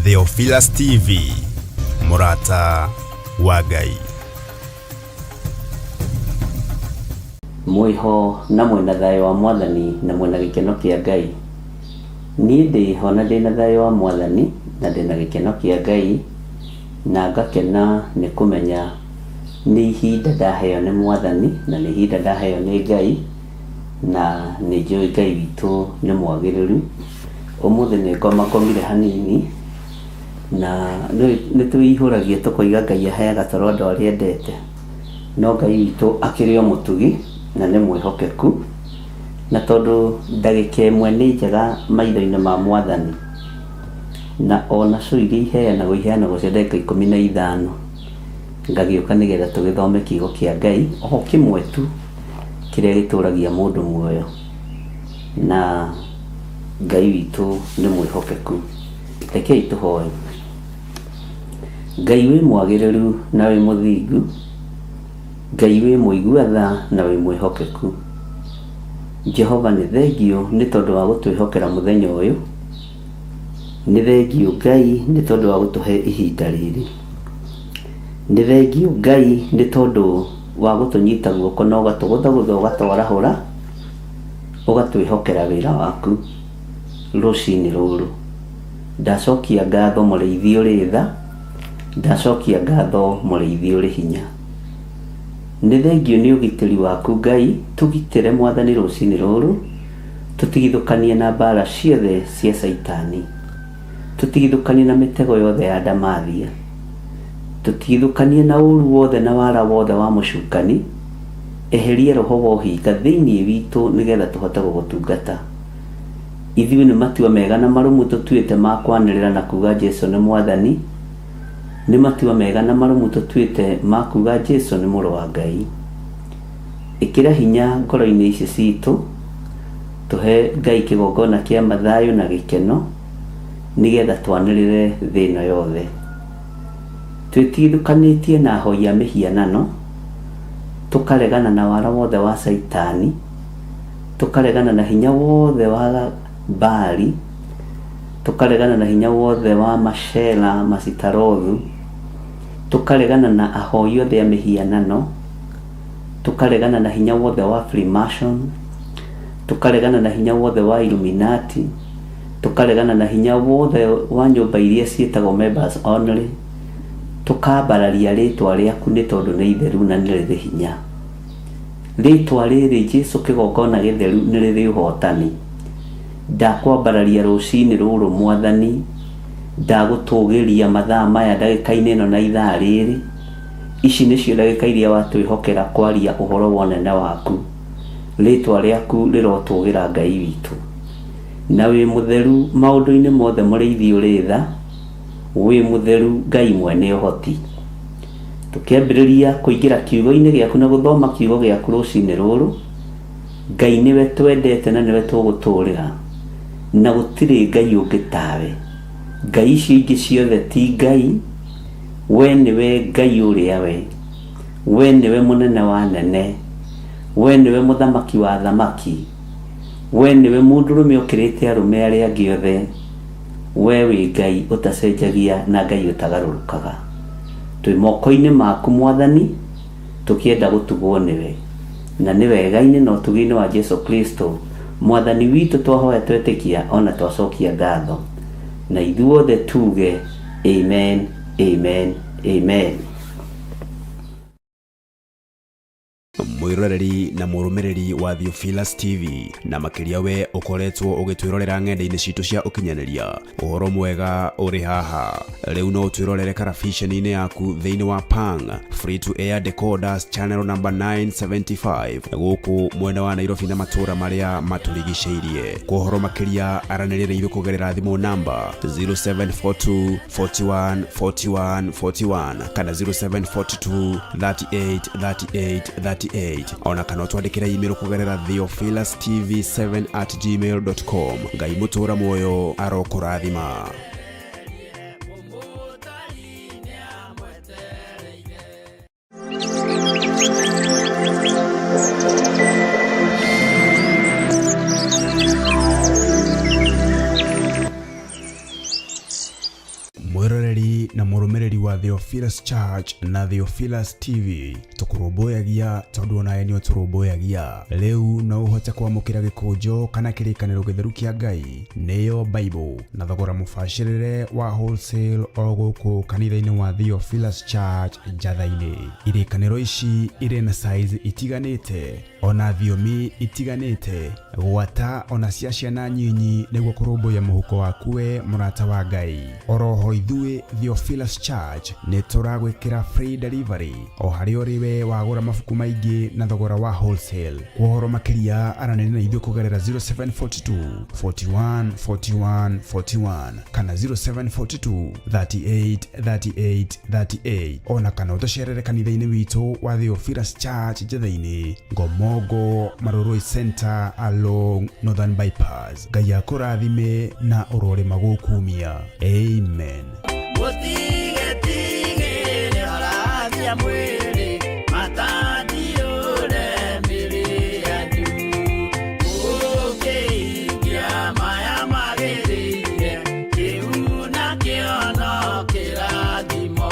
Theophilus TV, mũrata wa Ngai. Mwĩho na mwĩna thayũ wa Mwathani na mwĩna gĩkeno kĩa Ngai. Niĩ ndĩho na ndĩna thayũ wa Mwathani na ndĩna gĩkeno kĩa Ngai na ngakena nĩ kũmenya nĩ ihinda ndaheo nĩ Mwathani na nĩ ihinda ndaheo nĩ Ngai na nĩ njũĩ Ngai witũ nĩ mwagĩrĩru. Ũmũthĩ nĩ ngomakomire hanini na nĩ twĩihũragia tũkoiga Ngai aheaga toro andũ arĩa endete, no Ngai witũ akĩrĩ o mũtugi na nĩ mwĩhokeku, na tondũ ndagĩka ĩmwe nĩ njega maitho-inĩ ma Mwathani, na ona show iria iheanagwo iheanagwo cia ndagĩka 15, ngagĩũka nĩgetha tũgĩthome kiugo kĩa Ngai o kĩmwe tu kĩrĩa gĩtũragia mũndũ muoyo, na Ngai witũ nĩ mwĩhokeku. Rekei tũhoe. Ngai wĩ mwagĩrĩru na wĩ mũthingu, Ngai wĩ mũigua tha na wĩ mwĩhokeku. Jehova nĩ thengio nĩ tondũ wa gũtwĩhokera mũthenya ũyũ, nĩ thengio Ngai nĩ tondũ wa gũtũhe ihinda rĩrĩ, nĩ thengio Ngai nĩ tondũ wa gũtũnyita guoko na ũgatũgũthagũtha ũgatwarahũra, ũgatwĩhokera wĩra waku rũcinĩ rũrũ. Ndacokia ngatho mũrĩithi ũrĩ tha, ndacokia ngatho mũrĩithi ũrĩ hinya. Nĩ thengio nĩ ũgitĩri waku Ngai, tũgitĩre Mwathani rũcinĩ rũrũ, tũtigithũkanie na mbara ciothe cia Caitani, tũtigithũkanie na mĩtego yothe ya ndamathia, tũtigithũkanie na ũru wothe na wara wothe wa mũcukani, eheria roho wa ũhinga thĩinĩ witũ nĩgetha tũhote gũgũtungata. Ithuĩ nĩ matua mega na marũmu tũtuĩte ma kwanĩrĩra na kuga Jesu nĩ Mwathani, nĩ matua mega na marũmu tũtuĩte ma kuga Jesu nĩ mũrũ wa Ngai. Ĩkĩra hinya ngoro-inĩ ici citũ, tũhe Ngai kĩgongona kĩa mathayũ na gĩkeno, nĩgetha twanĩrĩre thĩ ĩno yothe. Twĩtigithũkanĩtie na ahoi a mĩhianano, tũkaregana na wara wothe wa Caitani, tũkaregana na hinya wothe wa Baali, tũkaregana na hinya wothe wa Mashera Masitarothu, tũkaregana na ahoi othe a mĩhianano, tũkaregana na hinya wothe wa Freemason, tũkaregana na hinya wothe wa Illuminati, tũkaregana na hinya wothe wa nyũmba iria ciĩtagwo members only, tũkambararia rĩtwa rĩaku nĩ tondũ nĩ itheru na nĩ rĩrĩ hinya. Rĩtwa rĩrĩ Jesu kĩgongona gĩtheru nĩ rĩrĩ ũhotani. Ndakwambararia rũcinĩ rũrũ Mwathani, ndagũtũgĩria mathaa maya ndagĩka-inĩ ĩno na ithaa rĩrĩ. Ici nĩcio ndagĩka iria watwĩhokera kwaria ũhoro wa ũnene waku. Rĩtwa rĩaku rĩrotũgĩra Ngai witũ. Na wĩ mũtheru maũndũ-inĩ mothe mũrĩithi ũrĩ tha, wĩ mũtheru Ngai mwene ũhoti. Tũkĩambĩrĩria kũingĩra kiugo-inĩ gĩaku na gũthoma kiugo gĩaku rũcinĩ rũrũ, Ngai nĩwe twendete na nĩwe tũgũtũrĩra, na gũtirĩ Ngai ũngĩ tawe. Ngai icio ingĩ ciothe ti Ngai, we nĩwe Ngai ũrĩa we. We nĩwe mũnene wa nene, we nĩwe mũthamaki wa athamaki, we nĩwe mũndũrũme ũkĩrĩte arũme arĩa angĩ othe, we wĩ Ngai ũtacenjagia na Ngai ũtagarũrũkaga. Twĩ moko-inĩ maku Mwathani, tũkĩenda gũtugwo nĩwe. Na nĩ wega-inĩ na ũtugi-inĩ wa Jesu Kristo, Mwathani witũ twahoya twetĩkia ona twacokia ngatho. Na ithuothe tuge amen, amen, amen. Mwĩroreri na mũrũmĩrĩri wa Theophilus TV na makĩria we ũkoretwo ũgĩtwĩrorera ng'enda-inĩ citũ cia ũkinyanĩria, ũhoro mwega ũrĩ haha. Rĩu no ũtwĩrorere karabiceni-inĩ yaku thĩinĩ wa Pang Free to Air Decoders channel number 975 gũkũ mwena wa Nairobi na matũũra marĩa matũrigicĩirie. Kwa ũhoro makĩria aranĩria na ithuĩ kũgerera thimũ namba 0742 41 41 41 kana 0742 38 38 38 ona kana ũtwandĩkĩre email kũgerera theophilustv7@gmail.com. Ngai mũtũra muoyo arokũrathima. Na mũrũmĩrĩri wa Theophilus Church na Theophilus TV, tũkũrũmbũyagia tondũ onawe nĩ ũtũrũmbũyagia. Rĩu no ũhote kwamũkĩra gĩkũnjo kana kĩrĩkanĩro gĩtheru kĩa Ngai, nĩyo Bible, na thogora mũbacĩrĩre wa wholesale o gũkũ kanitha-inĩ wa Theophilus Church Njatha-inĩ. Irĩkanĩro ici irĩ na size itiganĩte ona thiomi itiganĩte, gwata ona cia ciana nyinyi, nĩguo kũrũmbũiya mũhuko waku we mũrata wa Ngai. Oroho ithuĩ Theophilus Church nĩ tũragwĩkĩra free delivery o harĩa ũrĩ we wagũra mabuku maingĩ na thogora wa wholesale. Kwa ũhoro makĩria, aranĩria na ithuĩ kũgerera 0742 41 41 41 kana 0742 38 38 38, ona kana ũtũcerere kanitha-inĩ witũ wa Theophilus Church Njatha-inĩ, Ngomongo Marurui Center along Northern Bypass. Ngai akũrathime na ũrorĩma gũkumia. Amen. Mũtigetigĩre orathia mwĩrĩ, matandiũre mĩrĩ yanyu. Mũkĩhingia maya magĩrĩire, kĩu nakĩo no kĩrathimo.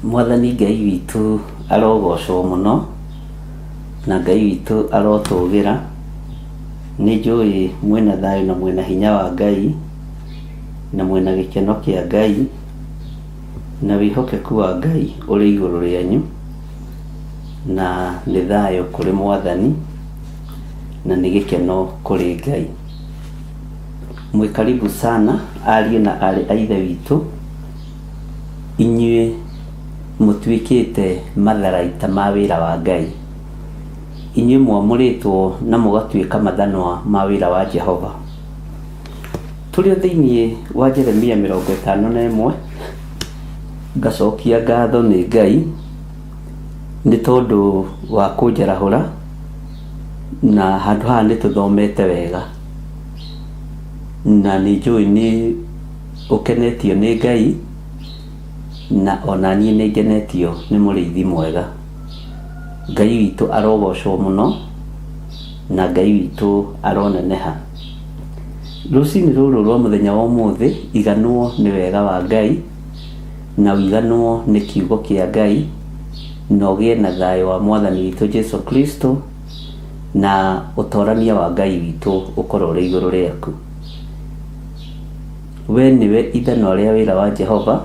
Mwathani Ngai witũ arogocwo mũno, na Ngai witũ arotũgĩra. Nĩ njũĩ mwĩna thayũ na mwĩna hinya wa Ngai, na mwĩna gĩkeno kĩa Ngai, na wĩhokeku wa Ngai ũrĩ igũrũ rĩanyu, na nĩ thayũ kũrĩ Mwathani, na nĩ gĩkeno kũrĩ Ngai. Mwĩ karibu sana ariũ na aarĩ a Ithe witũ, inyuĩ mũtuĩkĩte matharaita ma wĩra wa Ngai. Inyuĩ mwamũrĩtwo na mũgatuĩka mathanwa ma wĩra wa Jehova. Tũrĩ o thĩinĩ wa Jeremia 51, ngacokia ngatho nĩ Ngai nĩ tondũ wa kũnjarahũra, na handũ haha nĩ tũthomete wega, na nĩ njũĩ nĩ ũkenetio nĩ Ngai, na ona niĩ nĩ ngenetio nĩ mũrĩithi mwega. Ngai witũ arogocwo mũno, na Ngai witũ aroneneha. Rũcinĩ rũrũ rwa mũthenya wa ũmũthĩ, iganwo nĩ wega wa Ngai, na ũiganwo nĩ kiugo kĩa Ngai, na ũgĩe na thayũ wa Mwathani witũ Jesu Kristo, na ũtorania wa Ngai witũ ũkorwo ũrĩ igũrũ rĩaku. We nĩwe ithanwa rĩa wĩra wa Jehova,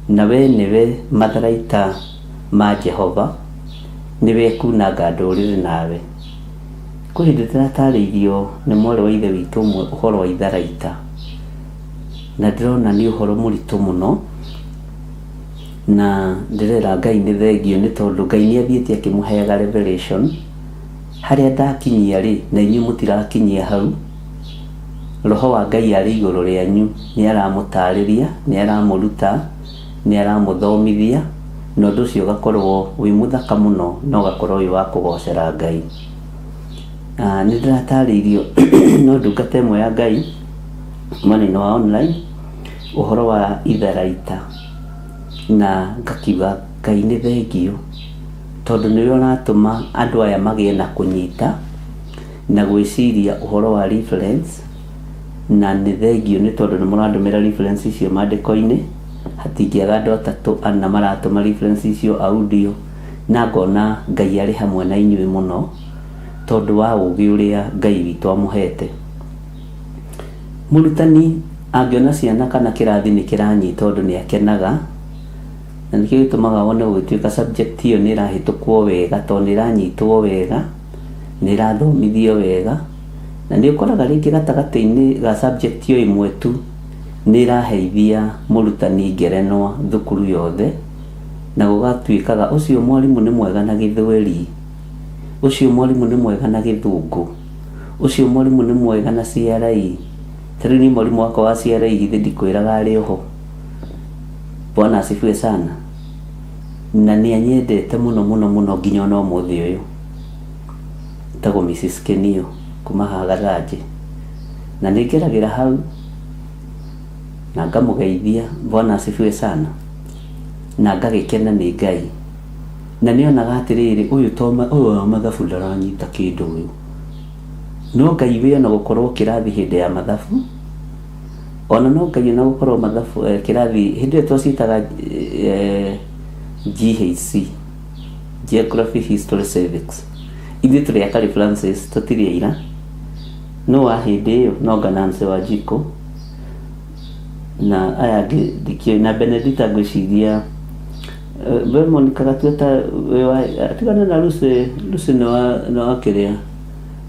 na we nĩwe matharaita ma Jehova, nĩwe ekunanga ndũrĩrĩ nawe. Kwĩ hĩndĩ ndĩratarĩirio nĩ mwarĩ wa ithe witũ ũmwe ũhoro wa itharaita, na ndĩrona nĩ ũhoro mũritũ mũno, na ndĩrera Ngai nĩ thengio nĩ tondũ Ngai nĩ athiĩte akĩmũheaga revelation, harĩa ndakinyia rĩ, na inyuĩ mũtirakinyia hau. Roho wa Ngai arĩ igũrũ rĩanyu, nĩ aramũtarĩria, nĩ aramũruta, nĩ aramũthomithia, na ũndũ ũcio ũgakorwo wĩ mũthaka mũno na ũgakorwo wĩ wa kũgocera Ngai. Nĩ ndĩratarĩirio no ndungata ĩmwe ya Ngai mwena-inĩ wa online ũhoro wa itharaita, na ngakiuga Ngai nĩ thengio tondũ nĩwe ũratũma andũ aya magĩe na kũnyita na gwĩciria ũhoro wa reference, na nĩ thengio nĩ tondũ nĩ mũrandũmĩra reference icio mandĩko-inĩ. Hatingĩaga andũ atatũ ana maratũma reference icio audio, na ngona Ngai arĩ hamwe na inyuĩ mũno tondũ wa ũgĩ ũrĩa Ngai witũ amũhete. Mũrutani angĩona ciana kana kĩrathi nĩ kĩranyita ũndũ nĩ akenaga, na nĩkĩo gĩtũmaga wone gũgĩtuĩka subject ĩyo nĩ ĩrahĩtũkwo wega tondũ nĩ ĩranyitwo wega, nĩ ĩrathomithio wega, na nĩ ũkoraga rĩngĩ gatagatĩ-inĩ ga subject o ĩmwe tu nĩ ĩraheithia mũrutani ngerenwa thukuru yothe, na gũgatuĩkaga ũcio mwarimũ nĩ mwega na gĩthweri, ũcio mwarimũ nĩ mwega na gĩthũngũ, ũcio mwarimũ nĩ mwega na CRE. Ta rĩu niĩ mwarimũ wakwa wa CRE githĩ ndikwĩraga arĩ oho. Bwana asifiwe sana. Na nĩ anyendete mũno mũno mũno nginya ona ũmũthĩ ũyũ. Etagwo Mrs. Kenio kuma haha Gathanjĩ. Na nĩ ngeragĩra hau na ngamũgeithia. Bwana asifiwe sana. Na ngagĩkena nĩ Ngai. Na nĩonaga atĩrĩrĩ, ũyũ to ũyũ wa mathabu ndaranyita kĩndũ ũyũ. No Ngai wĩ ona gũkorwo kĩrathi hĩndĩ ya mathabu, ona no Ngai ona gũkorwo mathabu kĩrathi hĩndĩ ĩyo twaciĩtaga GHC, Geography, History, Civics. Ithuĩ tũrĩ a Kari Francis, tũtirĩ aira. No wa hĩndĩ ĩyo no anga Nancy Wanjikũ na aya angĩ ndikĩũĩ, na Benedita ngwĩciria we Monica Gatueta wĩ wa tigana na Lucy, Lucy nĩ wa nĩ wa kĩrĩa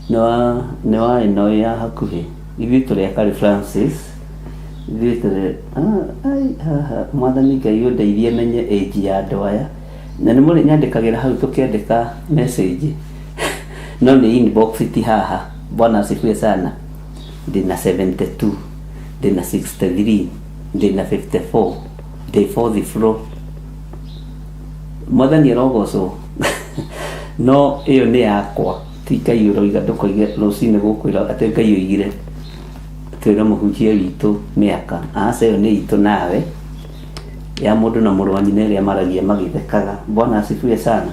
nĩ wa nĩ wa ĩno ya hakuhĩ. Ithuĩ tũrĩ a Kari Francis, ithuĩ tũrĩ ai haha Mwathani Ngai ũndeithie menye age ya andũ aya. Na nĩ mũrĩ nyandĩkagĩra hau tũkĩandĩka message no nĩ inbox ti haha. Bwana asifiwe sana. Ndĩna 72, ndĩna 63, ndĩna 54, ndĩ fourth floor. Mwathani arogocwo. No ĩyo nĩ yakwa, ti Ngai ũroiga. Ndũkoige rũcinĩ gũkwĩra atĩ Ngai oigire twĩre mũhunjia witũ mĩaka. Aca, ĩyo nĩ itũ nawe, ya mũndũ na mũrũ wa nyina ĩrĩa maragia magĩthekaga. Bwana asifiwe sana.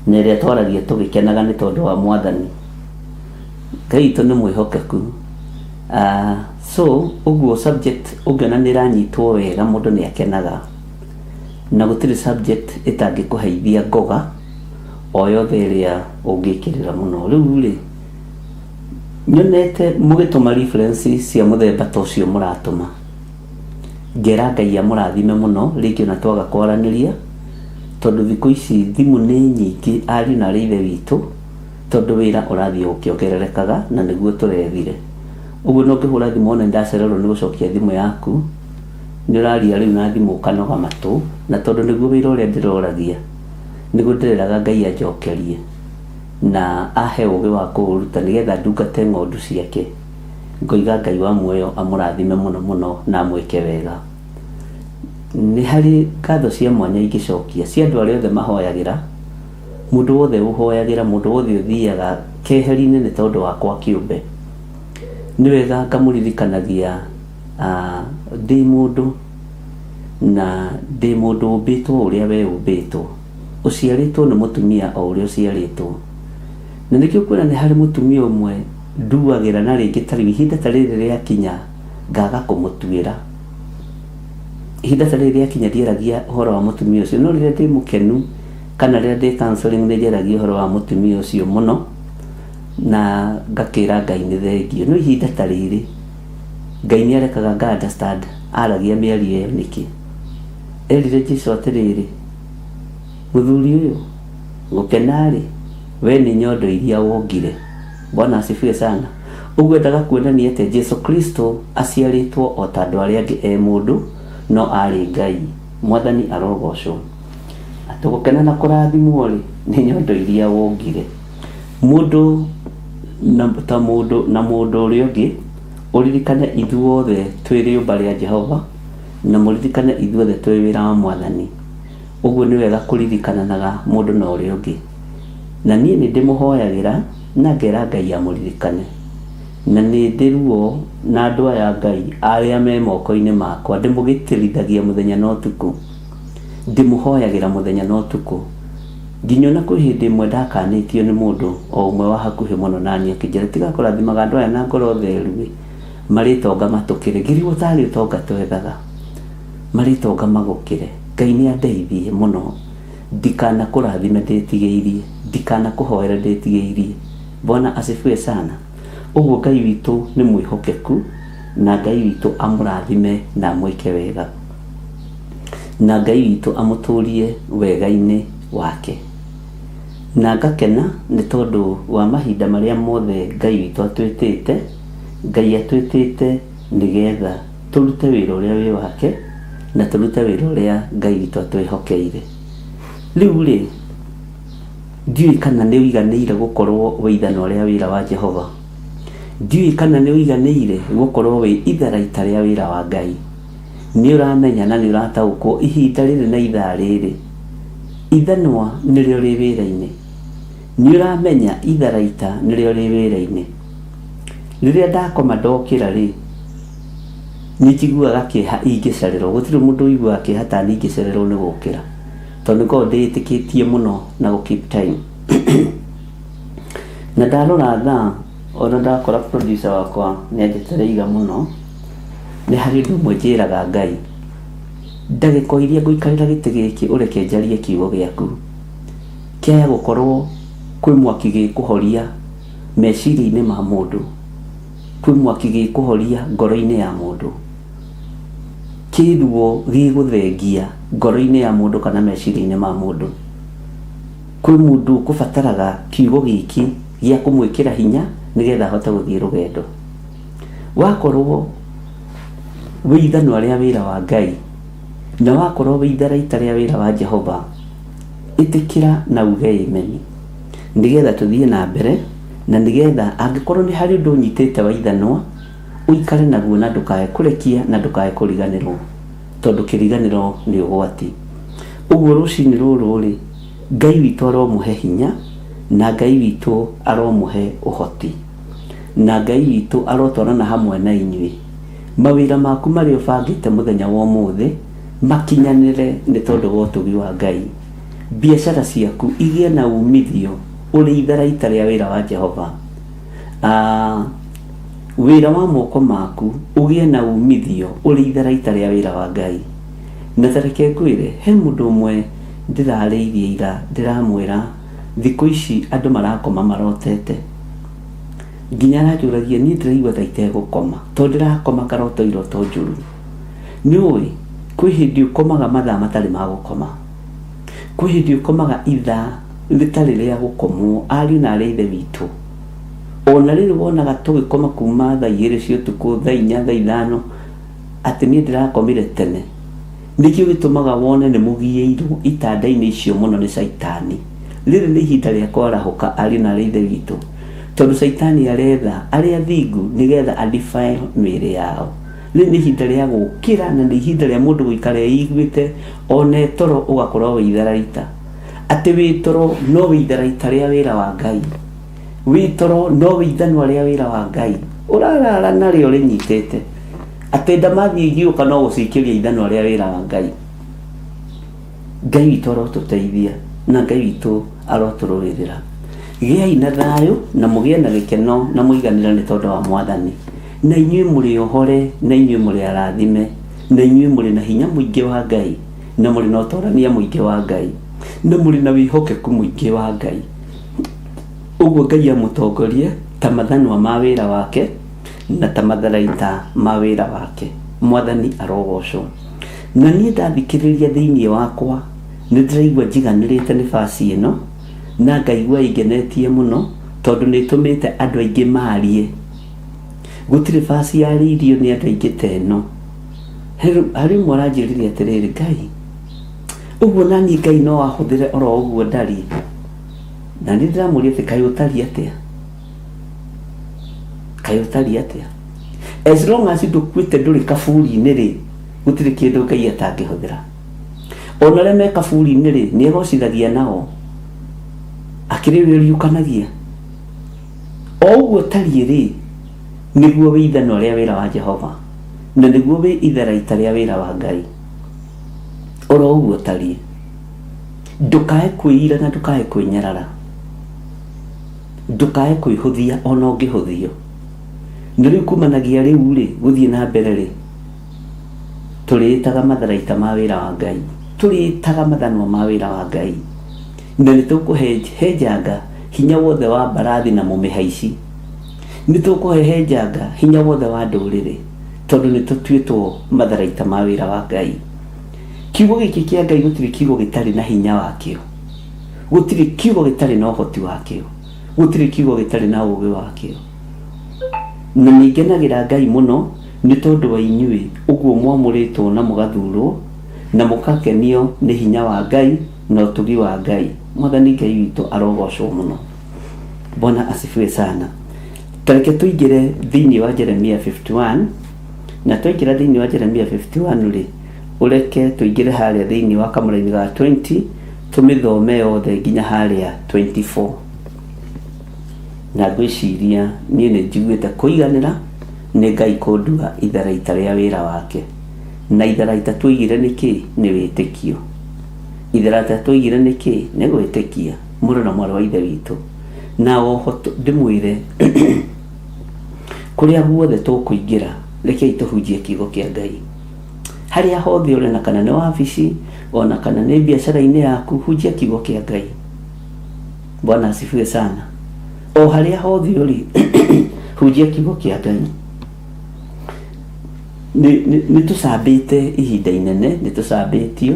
Na ĩrĩa twaragia tũgĩkenaga nĩ tondũ wa Mwathani. Ngai witũ nĩ mwĩhokeku. So ũguo subject ũngĩona nĩ ĩranyitwo wega mũndũ nĩ akenaga. Na gũtirĩ subject ĩtangĩkũheithia ngoga o yothe ĩrĩa ũngĩkĩrĩra mũno. Rĩu rĩ, nyonete mũgĩtũma reference cia mũthemba ta ũcio mũratũma. Ngera Ngai amũrathime mũno, rĩngĩ ona twaga kwaranĩria, tondũ thikũ ici thimũ nĩ nyingĩ ariũ na arĩ ithe witũ, tondũ wĩra ũrathiĩ ũkĩongererekaga na nĩguo tũrethire. Ũguo no ngĩhũra thimũ wone nĩndacererwo nĩ gũcokia thimũ yaku, nĩ ũraria rĩu na thimũ ũkanoga matũ, na tondũ nĩguo wĩra ũrĩa ndĩroragia, nĩguo ndĩreraga Ngai anjokerie na ahe ũgĩ wa kũũruta nĩgetha ndungate ng'ondu ciake. Ngoiga Ngai wa muoyo amũrathime mũno mũno na amwĩke wega. Nĩ harĩ ngatho cia mwanya ingĩcokia cia andũ arĩa othe mahoyagĩra, mũndũ wothe ũhoyagĩra, mũndũ wothe ũthiaga keheri-inĩ nĩ tondũ wakwa kĩũmbe. Nĩ wega ngamũririkanagia ndĩ mũndũ na ndĩ mũndũ ũmbĩtwo ũrĩa we ũmbĩtwo. Ũciarĩtwo nĩ mũtumia o ũrĩa ũciarĩtwo. Na nĩkĩo ũkuona nĩ harĩ mũtumia ũmwe nduagĩra na rĩngĩ ta rĩu ihinda ta rĩrĩ rĩakinya ngaga kũmũtuĩra. Ihinda ta rĩrĩ rĩakinya ndiaragia ũhoro wa mũtumia ũcio, no rĩrĩa ndĩ mũkenu kana rĩrĩa ndĩ counseling nĩ njaragia ũhoro wa mũtumia ũcio mũno na ngakĩra Ngai nĩ thengio. No ihinda ta rĩrĩ Ngai nĩ arekaga nga understand aragia mĩario ĩyo nĩkĩ. Erire Jesu atĩrĩrĩ, mũthuri ũyũ gũkena rĩ, we nĩ nyondo iria wongire. Bwana asifiwe sana. Ũguo endaga kuonania atĩ Jesu Kristo aciarĩtwo o ta andũ arĩa angĩ e mũndũ, no arĩ Ngai. Mwathani arogocwo. Atĩ gũkena na kũrathimwo rĩ, nĩ nyondo iria wongire. Mũndũ na, ta mũndũ na mũndũ ũrĩa ũngĩ, ũririkane ithuothe twĩ rĩũmba rĩa Jehova, na mũririkane ithuothe twĩ wĩra wa Mwathani. Ũguo nĩ wega kũririkananaga mũndũ na ũrĩa ũngĩ. Na niĩ nĩ ndĩmũhoyagĩra na ngera Ngai amũririkane. Na nĩ ndĩ ruo na andũ aya Ngai arĩa me moko-inĩ makwa, ndĩmũgitĩrithagia mũthenya na ũtukũ. Ndĩmũhoyagĩra mũthenya na ũtukũ. Nginya ona kwĩ hĩndĩ ĩmwe ndakanĩtio nĩ mũndũ o ũmwe wa hakuhĩ mũno naniĩ akĩnjĩra tiga kũrathimaga andũ aya na ngoro theru ĩ, marĩtonga matũkĩre. Ngĩrigwo tarĩ ũtonga twethaga, marĩtonga magũkĩre. Ngai nĩ andeithie mũno ndikanakũrathime ndĩtigĩirie, ndikanakũhoere ndĩtigĩirie. Bwana asifiwe sana. Ũguo Ngai witũ nĩ mwĩhokeku na Ngai witũ amũrathime na amwĩke wega. Na Ngai witũ amũtũrie wega-inĩ wake. Na ngakena nĩ tondũ wa mahinda marĩa mothe Ngai witũ atwĩtĩte, Ngai atwĩtĩte nĩgetha tũrute wĩra ũrĩa wĩ wake na tũrute wĩra ũrĩa Ngai witũ atwĩhokeire. Rĩu rĩ, ndiũĩ kana nĩ ũiganĩire gũkorwo wĩ ithanwa rĩa wĩra wa Jehova. Ndiũĩ kana nĩ ũiganĩire gũkorwo wĩ itharaita rĩa wĩra wa Ngai. Nĩ ũramenya na nĩ ũrataũkwo ihinda rĩrĩ na ithaa rĩrĩ, ithanwa nĩrĩo rĩ wĩra-inĩ. Nĩ ũramenya itharaita nĩrĩo rĩ wĩra-inĩ. Rĩrĩa ndakoma ndokĩra rĩ, Nĩ njiguaga kĩeha ingĩcererwo, gũtirĩ mũndũ ũiguaga kĩeha ta niĩ ingĩcererwo nĩ gũkĩra, tondũ nĩ ngoragwo ndĩĩtĩkĩtie mũno na gũ keep time. Na ndarora thaa, ona ndakora producer wakwa nĩ anjetereire mũno, nĩ harĩ ũndũ ũmwe njĩraga Ngai, ndagĩka o iria ngũikarĩra gĩtĩ gĩkĩ ũreke njarie kiugo gĩaku, kĩaya gũkorwo kwĩ mwaki gĩkũhoria meciria-inĩ ma mũndũ, kwĩ mwaki gĩkũhoria ngoro-inĩ ya mũndũ, kĩ ruo gĩgũthengia ngoro-inĩ ya mũndũ kana meciria-inĩ ma mũndũ. Kwĩ mũndũ ũkũbataraga kiugo gĩkĩ gĩa kũmwĩkĩra hinya nĩgetha ahote gũthiĩ rũgendo. Wakorwo wĩ ithanwa rĩa wĩra wa Ngai, na wakorwo wĩ itharaita rĩa wĩra wa Jehova, ĩtĩkĩra na uge amen, nĩgetha tũthiĩ na mbere, na nĩgetha angĩkorwo nĩ harĩ ũndũ ũnyitĩte wa ithanwa, ũikare naguo na ndũkae kũrekia na ndũkae kũriganĩrwo, tondũ kĩriganĩro nĩ ũgwati. Ũguo rũcinĩ rũrũ rĩ, Ngai witũ aromũhe hinya, na Ngai witũ aromũhe ũhoti, na Ngai witũ arotwarana hamwe na inyuĩ. Mawĩra maku marĩa ũbangĩte mũthenya wa ũmũthĩ makinyanĩre nĩ tondũ wa ũtugi wa Ngai. Biacara ciaku igĩe na umithio ũrĩ itharaita rĩa wĩra wa Jehova. Wĩra wa moko maku ũgĩe na umithio ũrĩ itharaita rĩa wĩra wa Ngai. Na ta reke ngwĩre, he mũndũ ũmwe ndĩrarĩirie ira ndĩramwĩra thikũ ici andũ marakoma marotete. Nginya aranjũragia niĩ ndĩraigua ta itegũkoma tondũ ndĩrakoma ngarota iroto njũru. Nĩ ũĩ kwĩ hĩndĩ ũkomaga mathaa matarĩ ma gũkoma. Kwĩ hĩndĩ ũkomaga ithaa rĩtarĩ rĩa gũkomwo, ariũ na arĩ a ithe witũ. Ona rĩrĩ wonaga tũgĩkoma kuma thaa 2 cia ũtukũ, thaa 4, thaa 5, atĩ niĩ ndĩrakomire tene. Nĩkĩo gĩtũmaga wone nĩ mũgiĩirwo itanda-inĩ icio mũno nĩ Caitani. Rĩrĩ nĩ ihinda rĩa kwarahũka, ariũ na arĩ a ithe witũ, tondũ Caitani aretha arĩa athingu nĩgetha a defile mĩĩrĩ yao. Rĩrĩ nĩ ihinda rĩa gũkĩra na nĩ ihinda rĩa mũndũ gũikara eiguĩte, ona e toro ũgakorwo wĩ itharaita. Atĩ wĩ toro no wĩ itharaita rĩa wĩra wa Ngai. Wĩ toro no wĩ ithanwa rĩa wĩra wa Ngai. Ũrarara narĩo rĩnyitĩte. Atĩ ndamathi igĩũka no gũcikĩria ithanwa rĩa wĩra wa Ngai. Ngai witũ arotũteithia na Ngai witũ arotũrũĩrĩra. Gĩai na thayũ na mũgĩe na gĩkeno na mũiganĩre nĩ tondũ wa Mwathani. Na inyuĩ mũrĩ ohore, na inyuĩ mũrĩ arathime, na inyuĩ mũrĩ na hinya mũingĩ wa Ngai, na mũrĩ na ũtorania mũingĩ wa Ngai, na mũrĩ na wĩhokeku mũingĩ wa Ngai. Ũguo Ngai amũtongorie ta mathanwa ma wĩra wake na ta matharaita ma wĩra wake. Mwathani arogocwo. Na niĩ ndathikĩrĩria thĩinĩ wakwa nĩ ndĩraigua njiganĩrĩte nĩ baci ĩno, na ngaigua ĩngenetie mũno tondũ nĩ ĩtũmĩte andũ aingĩ marie. Gũtirĩ baci yarĩirio nĩ andũ aingĩ ta ĩno. Harĩ ũmwe ũranjĩrire atĩrĩrĩ, Ngai, ũguo naniĩ Ngai no ahũthĩre oro ũguo ndariĩ? Na niĩ ndĩramũria atĩ kaĩ ũtariĩ atĩa? Kaĩ ũtariĩ atĩa? As long as ndũkuĩte ndũrĩ kaburi-inĩ rĩ, gũtirĩ kĩndũ Ngai atangĩhũthĩra. Ona arĩa me kaburi-inĩ rĩ, nĩ egocithagia nao. Akĩrĩ ũrĩa ũriũkanagia. O ũguo ũtariĩ rĩ, nĩguo wĩ ithanwa rĩa wĩra wa Jehova, na nĩguo wĩ itharaita rĩa wĩra wa Ngai. Oro ũguo ũtariĩ. Ndũkae kwĩira na ndũkae kwĩnyarara. Ndũkae kwĩhũthia ona ũngĩhũthio. Na rĩu kumanagia rĩu rĩ, gũthiĩ na mbere rĩ, tũrĩĩtaga matharaita ma wĩra wa Ngai. Tũrĩĩtaga mathanwa ma wĩra wa Ngai. Na nĩ tũkũhehenjanga hinya wothe wa mbarathi na mũmĩhaici. Nĩ tũkũhehenjanga hinya wothe wa ndũrĩrĩ, tondũ nĩ tũtuĩtwo matharaita ma wĩra wa Ngai. Kiugo gĩkĩ kĩa Ngai gũtirĩ kiugo gĩtarĩ na hinya wakĩo. Gũtirĩ kiugo gĩtarĩ na ũhoti wakĩo. Gũtirĩ kiugo gĩtarĩ na ũũgĩ wakĩo. Na nĩ ngenagĩra Ngai mũno nĩ tondũ wa inyuĩ, ũguo mwamũrĩtwo na mũgathurwo, na mũkakenio nĩ hinya wa Ngai na ũtugi wa Ngai. Mwathani Ngai witũ arogocwo mũno. Bwana asifiwe sana. Ta reke tũingĩre thĩinĩ wa Jeremia 51, na twaingĩra thĩinĩ wa Jeremia 51 rĩ, ũreke tũingĩre harĩa thĩinĩ wa kamũraini ga 20, tũmĩthome yothe nginya harĩa 24. Na ngwĩciria niĩ nĩ njiguĩte kũiganĩra, Nĩ Ngai kũndua itharaita rĩa wĩra wake. Na itharaita tuoigire nĩ kĩ? Nĩ wĩtĩkio. Itharaita tuoigire nĩ kĩ? Nĩ gwĩtĩkia. Mũrũ na mwarĩ wa Ithe witũ. Na oho ndĩmwĩre kũrĩa guothe tũkũingĩra, rekei tũhunjie kiugo kĩa Ngai. Harĩa hothe ũrĩ na kana nĩ wabici, ona kana nĩ biacara-inĩ yaku, hunjia kiugo kĩa Ngai. Bwana asifiwe sana. O harĩa hothe ũrĩ, hunjia kiugo kĩa Ngai. Nĩ tũcambĩte ihinda inene, nĩ tũcambĩtio,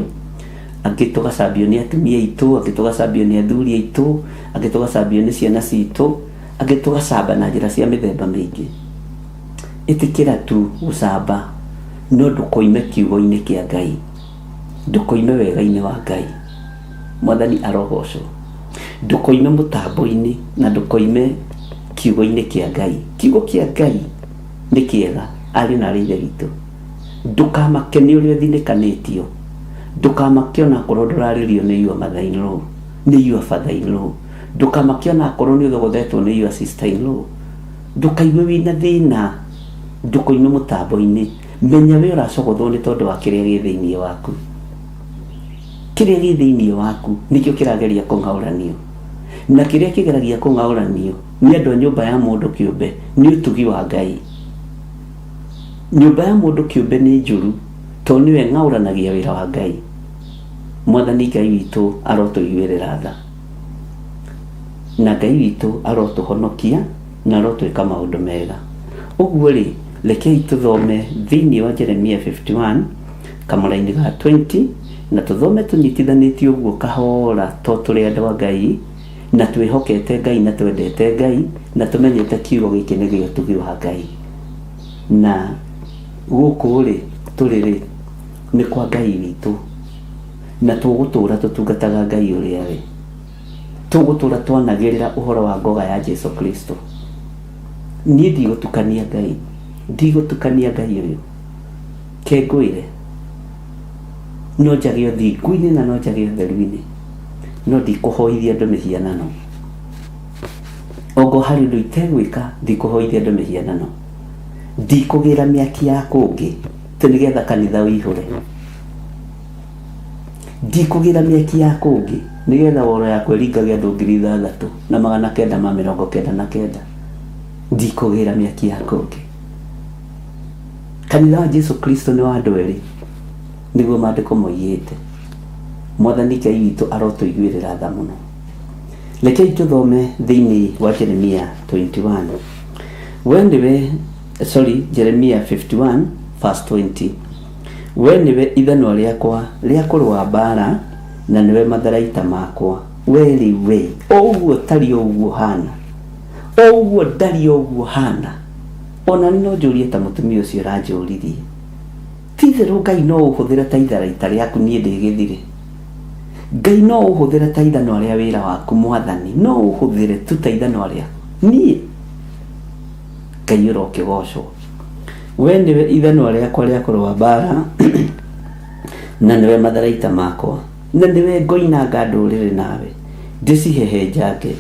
angĩ tũgacambio nĩ atumia aitũ, angĩ tũgacambio nĩ athuri aitũ, angĩ tũgacambio nĩ ciana citũ, angĩ tũgacamba na njĩra cia mĩthemba mĩingĩ. Ĩtĩkĩra tu gũcamba, no ndũkoime kiugo-inĩ kĩa Ngai, ndũkoime wega-inĩ wa Ngai. Mwathani arogocwo. Ndũkoime mũtambo-inĩ na ndũkoime kiugo-inĩ kĩa Ngai. Kiugo kĩa Ngai nĩ kĩega, ariũ na aarĩ a Ithe witũ. Ndũkamake nĩ ũrĩa ũthinĩkanĩtio, ndũkamake ona akorwo ndũrarĩrio nĩ your mother in law, nĩ your father in law, ndũkamake ona akorwo nĩ ũthogothetwo nĩ your sister in law, ndũkaigue wĩna thĩna, ndũkoime mũtambo-inĩ, menya we ũracogothwo nĩ tondũ wa kĩrĩa gĩ thĩinĩ waku. Kĩrĩa gĩ thĩinĩ waku nĩkĩo kĩrageria kũng'aũranio, na kĩrĩa kĩgeragia kũng'aũranio nĩ andũ a nyũmba ya mũndũ kĩũmbe nĩ ũtugi wa Ngai. Nyũmba ya mũndũ kĩũmbe nĩ njũru tondũ nĩyo ĩng'aũranagia wĩra wa Ngai. Mwathani Ngai witũ arotũiguĩrĩra tha, na Ngai witũ arotũhonokia na arotwĩka maũndũ mega. Ũguo-rĩ, rekei tũthome thĩinĩ wa Jeremia 51 kamũraini ga 20 na tũthome tũnyitithanĩtie ũguo kahora to tũrĩ andũ a Ngai na twĩhokete Ngai na twendete Ngai na tũmenyete kiugo gĩkĩ nĩ gĩa ũtugi wa Ngai. Na gũkũ-rĩ tũrĩ rĩ nĩ kwa Ngai witũ na tũgũtũra tũtungataga Ngai ũrĩa we. Tũgũtũra twanagĩrĩra ũhoro wa ngoga ya Jesu Kristo. Niĩ ndigũtukania Ngai, ndigũtukania Ngai ũyũ. Ke ngwĩre, no njage ũthingu-inĩ na no njage ũtheru-inĩ, no ndikũhoithia andũ mĩhianano. Ongo harĩ ũndũ itegwĩka, ndikũhoithia andũ mĩhianano. Ndikũgĩra mĩaki ya kũngĩ atĩ nĩgetha kanitha ũihũre. Ndikũgĩra mĩaki ya kũngĩ nĩgetha woro yakwa ĩringage andũ 6999. Ndikũgĩra mĩaki ya kũngĩ. Kanitha wa Jesu Kristo nĩ wa andũ erĩ, nĩguo maandĩko moigĩte. Mwathani Ngai witũ arotũiguĩrĩra tha mũno. Rekei tũthome thĩinĩ wa Jeremia 21. We nĩwe, sorry, Jeremia 51 verse 20. We nĩwe ithanwa rĩakwa rĩa kũrũa mbaara na nĩwe matharaita makwa. We rĩ we, o ũguo tariĩ o ũguo hana, o ũguo ndariĩ o ũguo hana. Ona niĩ no njũrie ta mũtumia ũcio ũranjũririe. Ti itherũ Ngai no ũhũthĩre ta itharaita rĩaku niĩ ndĩ gĩthirĩ? Ngai no ũhũthĩre ta ithanwa rĩa wĩra waku Mwathani, no ũhũthĩre tu ta ithanwa rĩaku niĩ? Ngai ũrokĩgocwo. We nĩwe ithanwa rĩakwa rĩa kũrũa mbaara na nĩwe matharaita makwa. Na nĩwe ngoinanga ndũrĩrĩ nawe, ndĩcihehenjange,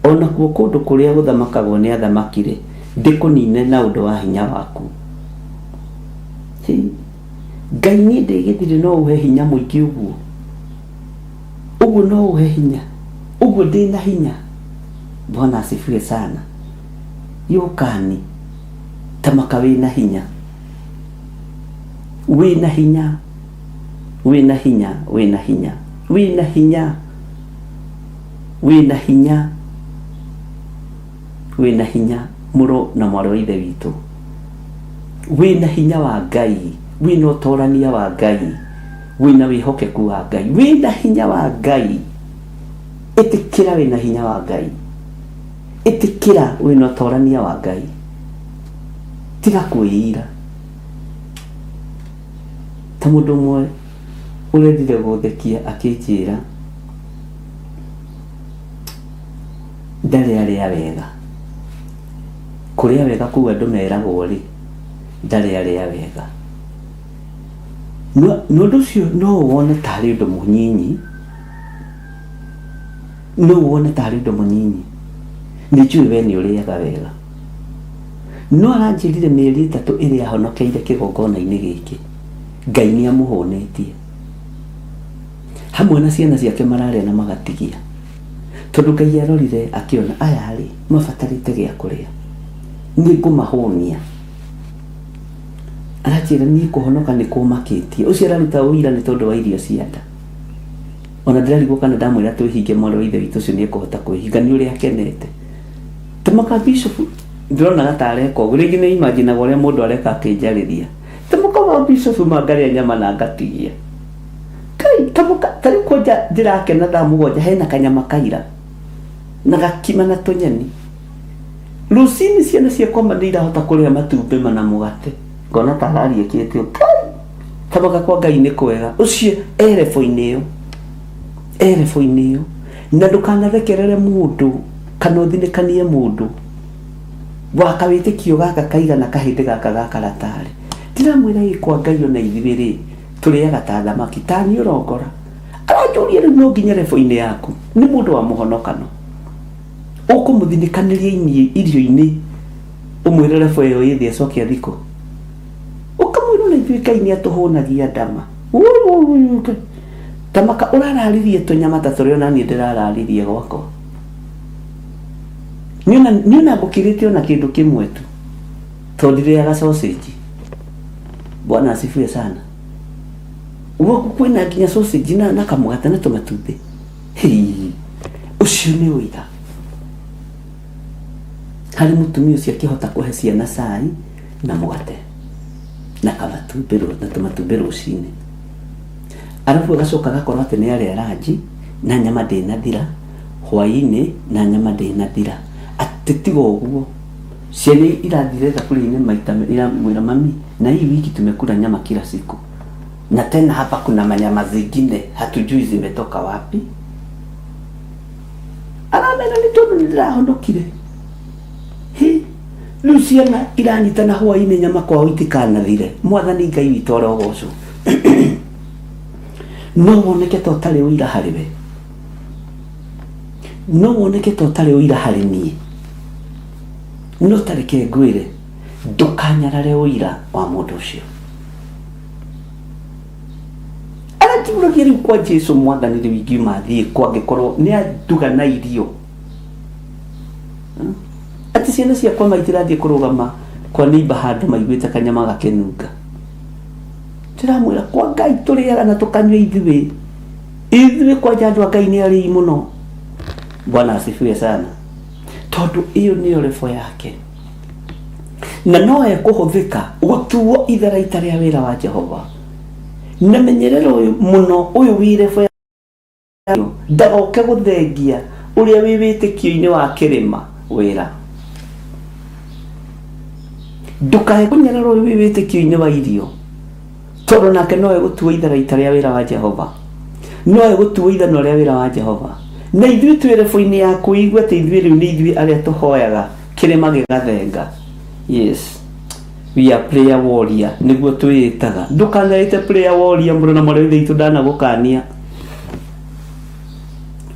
o nakuo kũndũ kũrĩa gũthamakagwo nĩ athamaki-rĩ, ndĩkũnine na ũndũ wa hinya waku. Hĩ, Ngai niĩ ndĩ gĩthirĩ no ũhe hinya mũingĩ ũguo? Ũguo no ũhe hinya? Ũguo ndĩ na hinya? Bwana asifiwe sana. Yũkani, tamaka wĩna hinya. Wĩna hinya. Wĩna hinya, wĩna hinya, wĩna hinya, wĩna hinya, wĩna hinya, mũrũ na mwarĩ wa Ithe witũ. Wĩna hinya wa Ngai, wĩna ũtorania wa Ngai, wĩna wĩhokeku wa Ngai, wĩna hinya wa Ngai. Ĩtĩkĩra wĩna hinya wa Ngai. Ĩtĩkĩra wĩna ũtorania wa Ngai. Tiga kwĩira. Ta mũndũ ũmwe ũrendire gũthekia akĩnjĩra ndarĩ arĩa wega. Kũrĩa wega kũu andũ meragwo rĩ, ndarĩ arĩa wega. Na ũndũ ũcio no wone tarĩ ũndũ mũnyinyi, no wone tarĩ ũndũ mũnyinyi. Nĩ njũĩ we nĩ ũrĩaga wega. No aranjĩrire mĩeri 3 ĩrĩa ahonokeire kĩgongona-inĩ gĩkĩ, Ngai nĩ amũhũnĩtie. Hamwe na ciana ciake mararĩa na magatigia. Tondũ Ngai arorire akĩona aya rĩ mabatarĩte gĩa kũrĩa, nĩ ngũmahũnia. Aranjĩra niĩ kũhonoka nĩ kũmakĩtie. Ũcio araruta ũira nĩ tondũ wa irio cia nda. Ona ndĩrarigwo kana ndamwĩra twĩhinge mwarĩ wa ithe witũ ũcio nĩ ekũhota kwĩhinga nĩ ũrĩa akenete. Tamaka bishop ndĩronaga ta areka ũguo, rĩngĩ nĩ imaginaga ũrĩa mũndũ areka akĩnjarĩria. Tamaka wa bishop ma ngarĩa nyama na ngatigia. Kai tamaka tarĩu kwanja ndĩrakena thaa 7 hena kanyama kaira na gakima na tũnyeni. Rũcinĩ ciana ciakwa ma nĩ irahota kũrĩa matumbĩ mana mũgate. Ngona ta arariĩkĩte. Kai tamaka kwa Ngai nĩ kwega. Ũcio erebo-inĩ ĩyo. Erebo-inĩ ĩyo. Na ndũkanathekerere mũndũ kana ũthinĩkanie mũndũ wa kawĩtĩkio gaka kaigana kahĩndĩ gaka ga karatarĩ. Ndiramwĩra ĩ kwa Ngai ona ithuĩ rĩ tũrĩaga ta thamaki ta niĩ ũrongora. Aranjũria rĩu no nginya rebo-inĩ yaku nĩ mũndũ wa mũhonokano. Ũkũmũthinĩkanĩria irio-inĩ ũmwĩre rebo ĩyo ĩthĩ acoke athikũ. Ũkamwĩra ona ithuĩ Ngai nĩ atũhũnagia ndama. Tamaka ũrararirie tũnyama ta tũrĩa ona niĩ ndĩrararirie gwakwa. Niĩ ona ngũkĩrĩte ona kĩndũ kĩmwe tu. Tondũ ndirĩaga sausage. Bwana asifiwe sana. Gwaku kwĩna nginya sausage na kamũgate na tũmatumbĩ. Hii, ũcio nĩ ũira. Harĩ mũtumia ũcio akĩhota kũhe ciana cai na mũgate na kamatumbĩ na tũmatumbĩ rũcinĩ. Arabu agacoka agakorwo atĩ nĩ arĩa ranji na nyama ndĩnathira, hwaĩ-inĩ na nyama ndĩnathira. Atĩ tiga ũguo, ciana irathire thaburia-inĩ maita iramwĩra mami, na hii wiki tumekula nyama kila siku. Na tena hapa kuna manyama zingine hatujui zimetoka wapi. Aramera nĩ tondũ nĩ ndĩrahonokire. Hi, rĩu ciana iranyitana hwaĩ-inĩ nyama kwao itikanathire. Mwathani Ngai witũ arogocwo. No woneke ta ũtarĩ ũira harĩ we. No woneke ta ũtarĩ ũira harĩ niĩ. No ta reke ngwĩre, ndũkanyarare ũira wa mũndũ ũcio. Aranjũragia rĩu kwa Jesu mwathani rĩu ingiuma thiĩ kwa angĩkorwo nĩ anduga na irio. Atĩ ciana ciakwa ma itirathiĩ kũrũgama kwa neighbor handũ maiguĩte kanyama gakĩnunga. Ndĩramwĩra kwa Ngai tũrĩaga na tũkanyua ithuĩ. Ithuĩ kwanja andũ a Ngai nĩ arĩi mũno. Bwana asifiwe sana. Tondũ ĩyo nĩyo rebo yake. Na no ekũhũthĩka gũtuo itharaita rĩa wĩra wa Jehova. Na menyerera ũyũ mũno ũyũ wĩ rebo ndagoke gũthengia ũrĩa wĩ wĩtĩkio-inĩ wa kĩrĩma wĩra. Ndũkae kũnyarara ũyũ wĩ wĩtĩkio-inĩ wa irio, tondũ nake no egũtuo itharaita rĩa wĩra wa Jehova. No egũtuo ithanwa rĩa wĩra wa Jehova. Na ithuĩ twĩ rebo-inĩ ya kũigua atĩ ithuĩ rĩu nĩ ithuĩ arĩa tũhoyaga kĩrĩma gĩgathenga. Yes. We are prayer warrior nĩguo twĩĩtaga. Ndũkanaĩte prayer warrior mũrũ na mwarĩ wa ithe witũ ndanagũkania.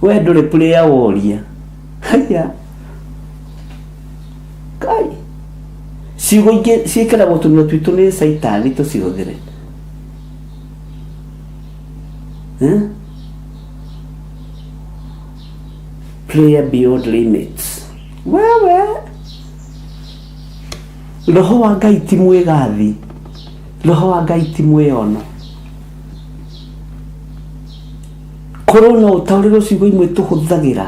We ndũrĩ prayer warrior. Haya. Kai. Ciugo ingĩ ciĩkĩragwo tũnua twitũ nĩ Caitani tũcihũthĩre. Prayer beyond limits. Wewe. Roho wa Ngai ti mwĩgathi. Roho wa Ngai ti mwĩono. Korwo no ũtaũrĩrwo ciugo imwe tũhũthagĩra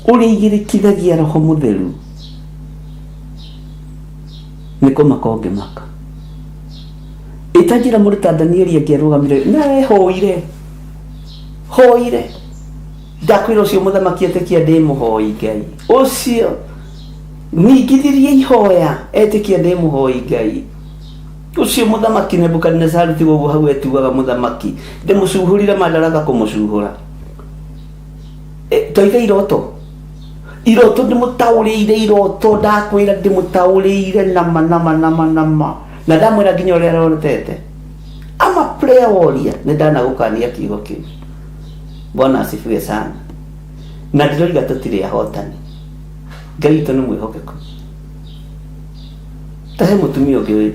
ũrĩa igĩrĩkithagia Roho Mũtheru nĩ kũmaka ũngĩmaka. Ĩta njĩra mũndũ ta Danieli angĩarũgamire na ehoire hoire ndakwĩra ũcio mũthamaki etĩkia ndĩ mũhoi Ngai ũcio ningithirie ihoya etĩkia ndĩ mũhoi Ngai ũcio mũthamaki Nebukadinezaru tiga ũguo hau etuaga mũthamaki ndĩmũcuhũrire madaraka kũmũcuhũra. Twaiga iroto iroto ndĩmũtaũrĩire iroto ndakwĩra ndĩmũtaũrĩire nama nama nama nama na ndamwĩra nginya ũrĩa arotete. Ama prayer warrior nĩ ndanagũkania kiugo kĩu. Bwana asifiwe sana. Na ndĩroiga tũtirĩ ahotani. Ngai witũ nĩ mwĩhokeku. Ta he mũtumia ũngĩ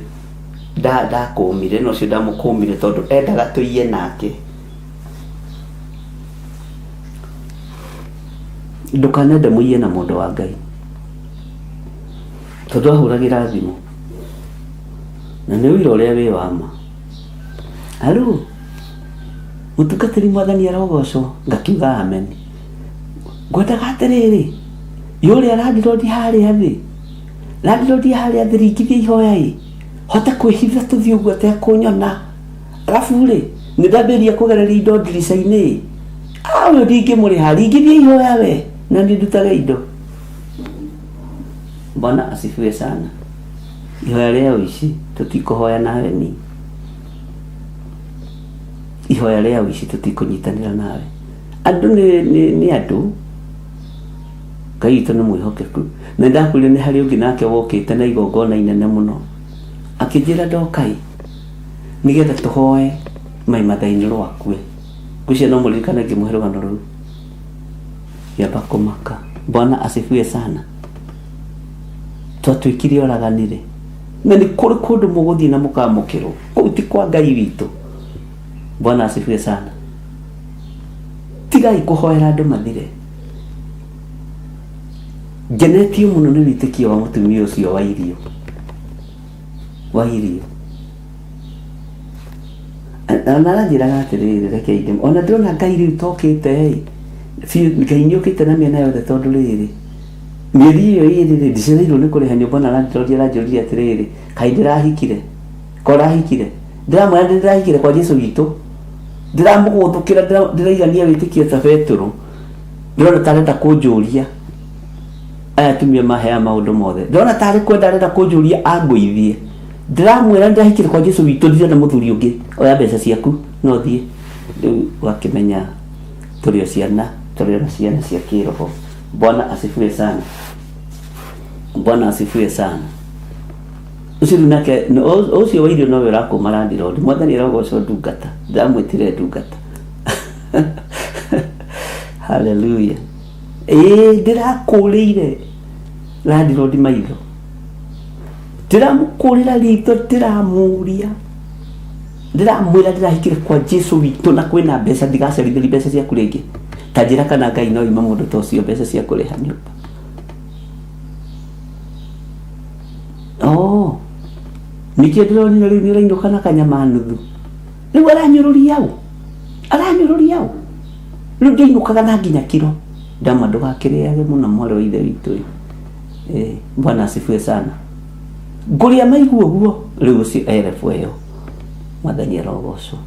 ndakũmire, na ũcio ndamũkũmire tondũ endaga tũiye nake. Ndũkanende mũiye na mũndũ wa Ngai, tondũ ahũragĩra thimũ na nĩ ũira ũrĩa wĩ wa ma. Alo, mũtungatĩri, Mwathani arogocwo. Ngakiuga amen. Ngwendaga atĩrĩrĩ, yũrĩa landlord harĩa thĩ, landlord harĩa thĩ, ringithia ihoya ĩ hote kwĩhitha tũthiĩ ũguo atekũnyona. Arabu rĩ, nĩ ndambĩrĩria kũgereria indo ndirica-inĩ. Ah, ũyũ ndingĩmũrĩha, ringithia ihoya we na niĩ ndutage indo. Bwana asifiwe sana. Ihoya rĩa ũici tũtikũhoya nawe ni. Ihoya rĩa ũici tũtikũnyitanĩra nawe. Andũ nĩ andũ. Ngai witũ nĩ mwĩhokeku. Na ndakwĩrire nĩ harĩ ũngĩ nake wokĩte na igongona inene mũno. Akĩnjĩra ndokai nĩgetha tũhoe my mother-in-law akue. Ngwĩciria no mũririkane ngĩmũhe rũgano rũu. Ngĩamba kũmaka. Bwana asifiwe sana. Twatuĩkire oraganire. Na nĩ kũrĩ kũndũ mũgũthiĩ na mũkamũkĩrwo. Kũu ti kwa Ngai witũ. Bwana asifiwe sana. Tigai kũhoera andũ mathire. Ngenetio mũno nĩ wĩtĩkio wa mũtumia ũcio wa irio. Wa irio. Na aranjĩraga atĩrĩrĩ, reke ndĩ ona ndĩrona Ngai rĩu tokĩte ĩ biũ. Ngai nĩ ũkĩte na mĩena yothe, tondũ rĩrĩ, mĩeri ĩyo ĩrĩ rĩ, ndicereirwo nĩ kũrĩha nyũmba, na landlord aranjũririe atĩrĩrĩ, kaĩ ndĩrahikire ko ũrahikire? Ndĩramwĩra ndĩrahikire kwa Jesu witũ. Ndĩramũgũthũkĩra, ndĩraigania wĩtĩkio ta Petũrũ. Ndĩrona ta arenda kũnjũria, aya atumia maheaga maũndũ mothe, ndĩrona tarĩ kwenda arenda kũnjũria angũithie. Ndĩramwĩra ndĩrahikire kwa Jesu witũ, ndirenda mũthuri ũngĩ, oya mbeca ciaku no thiĩ. Rĩu wakĩmenya tũrĩ o ciana, tũrĩ o na ciana cia kĩroho. Bwana asifiwe sana. Bwana asifiwe sana. Ũcio rĩu nake ũcio wa irio nowe ũrakũma landlord. Mwathani arogocwo. Ndungata, ndĩramwĩtire ndungata. Haleluya. Ĩĩ, ndĩrakũrĩire landlord maitho, ndĩramũkũrĩra ritho, ndĩramũria, ndĩramwĩra ndĩrahikire kwa Jesu witũ na kwĩna mbeca, ndigacerithĩria mbeca ciaku rĩngĩ. Ta njĩra kana Ngai no ima mũndũ ta ũcio mbeca cia kũrĩha nyũmba? Oh, nĩkĩo ndĩronire rĩu nĩ ũrainũka na kanyama nuthu. Rĩu aranyũrũria ũ, aranyũrũria ũ. Rĩu ndĩinũkaga na nginya kiro ndama. Ndũgakĩrĩage mũno, mwarĩ wa ithe witũ ĩ. Eh, Bwana asifiwe sana. Ngũrĩa maigua ũguo rĩu ũcio erebu ĩyo. Mwathani arogocwo.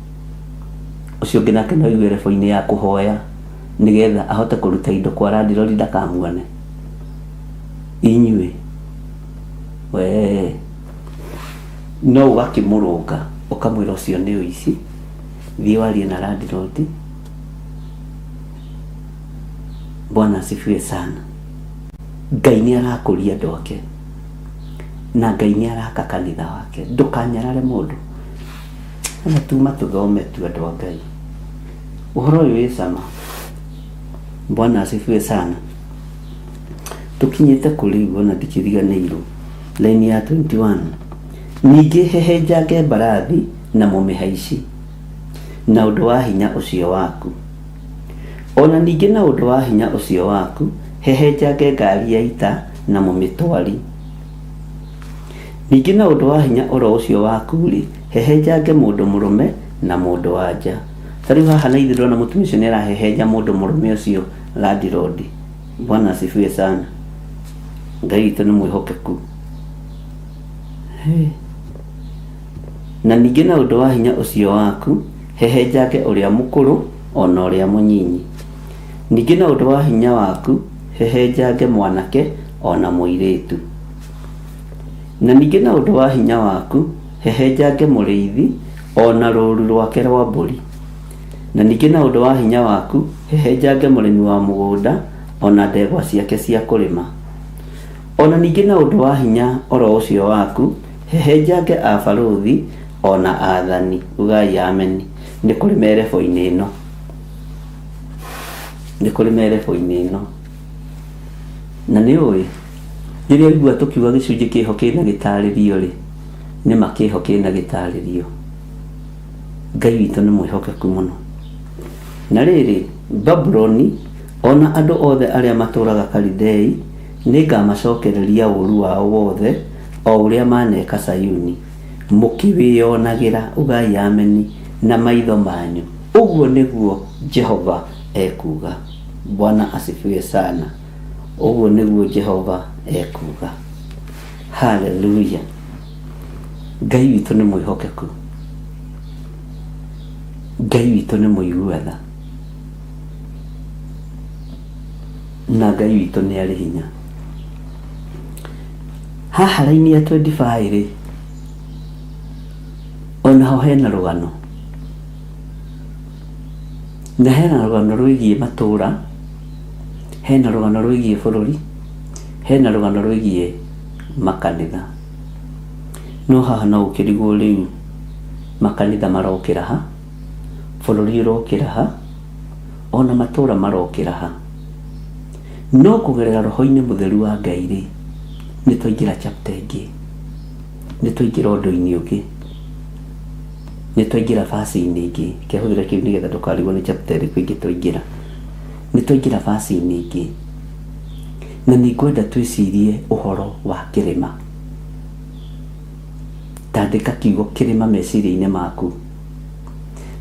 Ũcio ũngĩ nake no aigue rebo-inĩ ya kũhoya nĩgetha ahote kũruta indo kwa landlord ndakamuone. Inyuĩ we no ũgakĩmũrũnga, ũkamwĩra ũcio nĩ ũici, thiĩ warie na landlord. Bwana asifiwe sana. Ngai nĩ arakũria andũ ake na Ngai nĩ araka kanitha wake. Ndũkanyarare mũndũ. Na tuma tũthome tu, andũ a Ngai, ũhoro ũyũ wĩ cama. Bwana asifiwe sana. Tũkinyĩte kũrĩ ona ndikĩriganĩirwo line ya 21. Ningĩ hehenjange mbarathi na mũmĩhaici na ũndũ wa hinya ũcio waku. Ona ningĩ na ũndũ wa hinya ũcio waku hehenjange ngari ya ita na mũmĩtwari. Ningĩ na ũndũ wa hinya oro ũcio waku-rĩ, hehenjange mũndũ mũrũme na mũndũ wa nja. Ta rĩu haha na ithuĩ ndĩrona mũtumia ũcio nĩ arahehenja mũndũ mũrũme ũcio landlord. Bwana asifiwe sana. Ngai witũ nĩ mwĩhokeku. Hey. Na ningĩ na ũndũ wa hinya ũcio waku hehenjange ũrĩa mũkũrũ ona ũrĩa mũnyinyi. Ningĩ na ũndũ wa hinya waku hehenjange mwanake ona mũirĩtu. Na ningĩ na ũndũ wa hinya waku hehenjange mũrĩithi ona rũũru rwake rwa mbũri. Na ningĩ na ũndũ wa hinya waku hehenjange mũrĩmi wa mũgũnda ona ndegwa ciake cia kũrĩma. Ona ningĩ na ũndũ wa hinya oro ũcio waku hehenjange abarũthi ona athani. Ugai ameni. Nĩ kũrĩ merebo-inĩ ĩno, nĩ kũrĩ merebo-inĩ ĩno. Na nĩ ũĩ Rĩrĩa ũigua tũkiuga gĩcunjĩ kĩho kĩna gĩtarĩrio rĩ, nĩma kĩho kĩna gĩtarĩrio. Ngai witũ nĩ mwĩhokeku mũno. Na rĩrĩ, Babuloni, o na andũ othe arĩa matũũraga Kalidei, nĩngamacokereria ũũru wao wothe, o ũrĩa maneka Sayuni, mũkĩwĩonagĩra, ugai ameni, na maitho manyu. Ũguo nĩguo Jehova ekuuga. Bwana asifiwe sana. Ũguo nĩguo Jehova ekuuga. Haleluya. Ngai witũ nĩ mwĩhokeku. Ngai witũ nĩ mũigua tha. Na Ngai witũ nĩ arĩ hinya. Haha raini ya 25 rĩ, onaho hena rũgano. Na hena rũgano rwĩgiĩ matũra, hena rũgano rwĩgiĩ bũrũri, hena rũgano rwĩgiĩ makanitha. No haha no ũkĩrigwo rĩu makanitha marokĩra ha, bũrũri ũrokĩra ha, ona matũra marokĩra ha. No kũgerera roho-inĩ mũtheru wa Ngai rĩ, nĩ twaingĩra chapter ĩngĩ, nĩ twaingĩra ũndũ-inĩ ũngĩ. Nĩ twaingĩra verse-inĩ ĩngĩ, reke hũthĩre kĩu nĩgetha ndũkarigwo nĩ chapter ĩrĩkũ ĩngĩ twaingĩra. Nĩ twaingĩra verse-inĩ ĩngĩ, na nĩ ngwenda twĩcirie ũhoro wa kĩrĩma. Tandĩka kiugo kĩrĩma meciria-inĩ maku,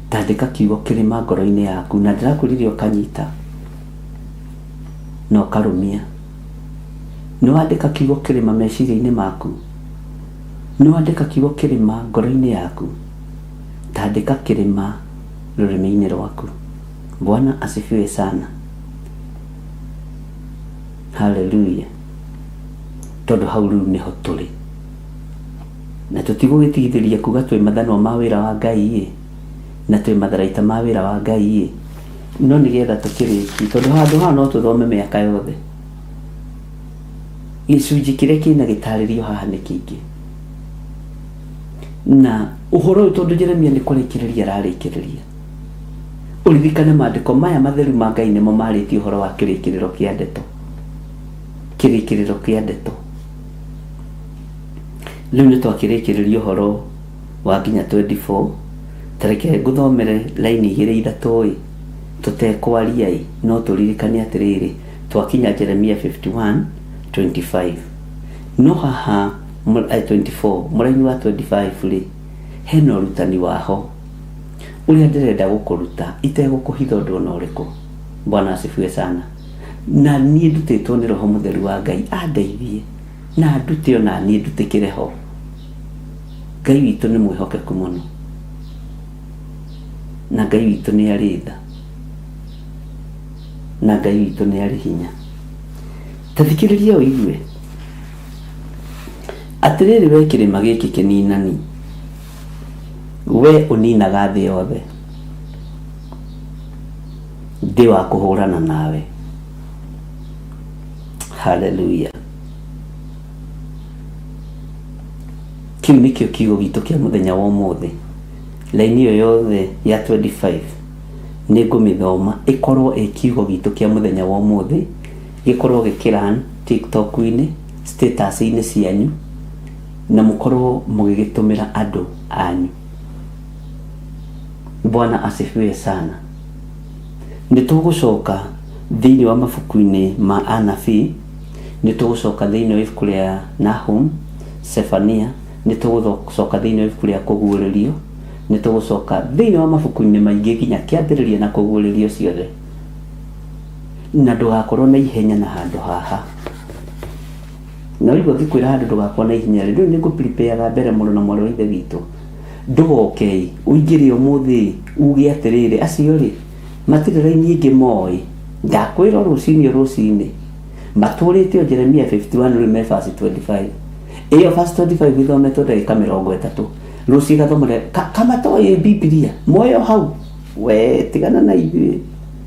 tandĩka kiugo kĩrĩma ngoro-inĩ yaku, na ndĩrakwĩrire ũkanyita na ũkarũmia. Nĩ wandĩka kiugo kĩrĩma meciria-inĩ maku? Nĩ wandĩka kiugo kĩrĩma ngoro-inĩ yaku? Tandĩka kĩrĩma rũrĩmĩ-inĩ rwaku. Bwana asifiwe sana. Haleluya. Tondũ hau rĩu nĩho tũrĩ. Na tũtigũgĩtigithĩria kuga twĩ mathanwa ma wĩra wa Ngai ĩ, na twĩ matharaita ma wĩra wa Ngai ĩ, no nĩgetha tũkĩrĩkie, tondũ handũ haha no tũthome mĩaka yothe. Gĩcunjĩ kĩrĩa kĩna gĩtarĩrio haha nĩ kĩingĩ. Na ũhoro ũyũ tondũ Jeremia nĩ kũrĩkĩrĩria ararĩkĩrĩria. Ũririkane maandĩko maya matheru ma Ngai nĩmo marĩtie ũhoro wa kĩrĩkĩrĩro kĩa ndeto. Kĩrĩkĩrĩro kĩa ndeto. Rĩu nĩ twakĩrĩkĩrĩria ũhoro wa nginya 24. Ta reke ngũthomere raini igĩrĩ ithatũ ĩ, tũtekwaria ĩ, no tũririkane atĩrĩrĩ, twakinya Jeremia 51 25. No haha 24, mũraini wa 25 rĩ, hena ũrutani waho ũrĩa ndĩrenda gũkũruta itegũkũhitha ũndũ ona ũrĩkũ. Bwana asifiwe sana. Na niĩ ndutĩtwo nĩ Roho Mũtheru wa Ngai andeithie na ndute ona niĩ ndutĩkĩre ho. Ngai witũ nĩ mwĩhokeku mũno, na Ngai witũ nĩ arĩ tha, na Ngai witũ nĩ arĩ hinya. Ta thikĩrĩria ũigue. Atĩrĩrĩ we kĩrĩma gĩkĩ kĩninani, we ũninaga thĩ yothe, ndĩ wa kũhũrana nawe. Haleluya. Kĩu nĩkĩo kiugo gitũ kĩa mũthenya wa ũmũthĩ. Raini ĩyo yothe ya 25 nĩ ngũmĩthoma ĩkorwo ĩ kiugo gitũ kĩa mũthenya wa ũmũthĩ, gĩkorwo gĩkĩ run TikTok-inĩ, status-inĩ cianyu, na mũkorwo mũgĩgĩtũmĩra andũ anyu. Bwana asifiwe sana. Nĩ tũgũcoka thĩinĩ wa mabuku-inĩ ma anabii, nĩ tũgũcoka thĩinĩ wa ibuku rĩa Nahum, Sefania, nĩ tũgũcoka thĩinĩ wa ibuku rĩa Kũguũrĩrio, nĩ tũgũcoka thĩinĩ wa mabuku-inĩ maingĩ nginya kĩambĩrĩria na Kũguũrĩrio ciothe. Na ndũgakorwo na ihenya na handũ haha. Na ũigua ngĩkwĩra handũ ndũgakorwo na ihenya rĩ, ndũĩ nĩ ngũ-prepare mbere mũrũ na mwarĩ wa Ithe witũ. Ndũgoke ũingĩre ũmũthĩ uge atĩrĩrĩ, acio rĩ, matirĩ raini ĩngĩ moĩ. Ndakwĩra o rũcinĩ o rũcinĩ. Matũrĩte o Jeremia 51 rĩu me verse 25. Ĩyo verse 25 ĩthometwo ndagĩka mĩrongo ĩtatũ. Rũciũ ĩgathomwo kama toĩ Bibilia, moĩ o hau. We tigana na ithuĩ.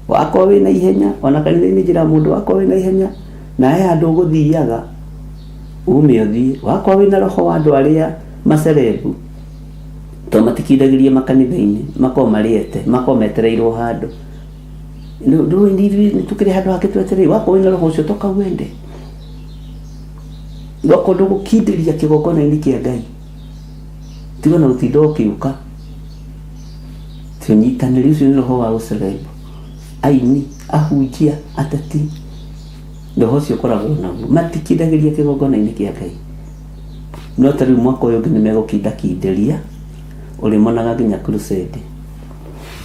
Wakorwo wĩna ihenya, ona kanitha-inĩ njĩraga mũndũ wakorwo wĩna ihenya, na he handũ ũgũthiaga, ume ũthiĩ. Wakorwo wĩna roho wa andũ arĩa macerebu, tondũ matikindagĩria makanitha-inĩ, makoragwo marĩete, makoragwo metereirwo handũ. Ndũĩ ithuĩ nĩ tũkĩrĩ handũ hangĩ twetereire, wakorwo wĩna roho ũcio toka wende. Okorwo ndũgũkindĩria kĩgongona-inĩ kĩa Ngai, tiga na gũtinda ũkĩũka. Ti ũnyitanĩri ũcio nĩ roho wa ũceleb. Aini, ahunjia, ateti, roho ũcio ũkoragwo naguo. Matikindagĩria kĩgongona-inĩ kĩa Ngai. No ta rĩu mwaka ũyũ ũngĩ nĩ megũkindakindĩria, ũrĩmonaga nginya crusade.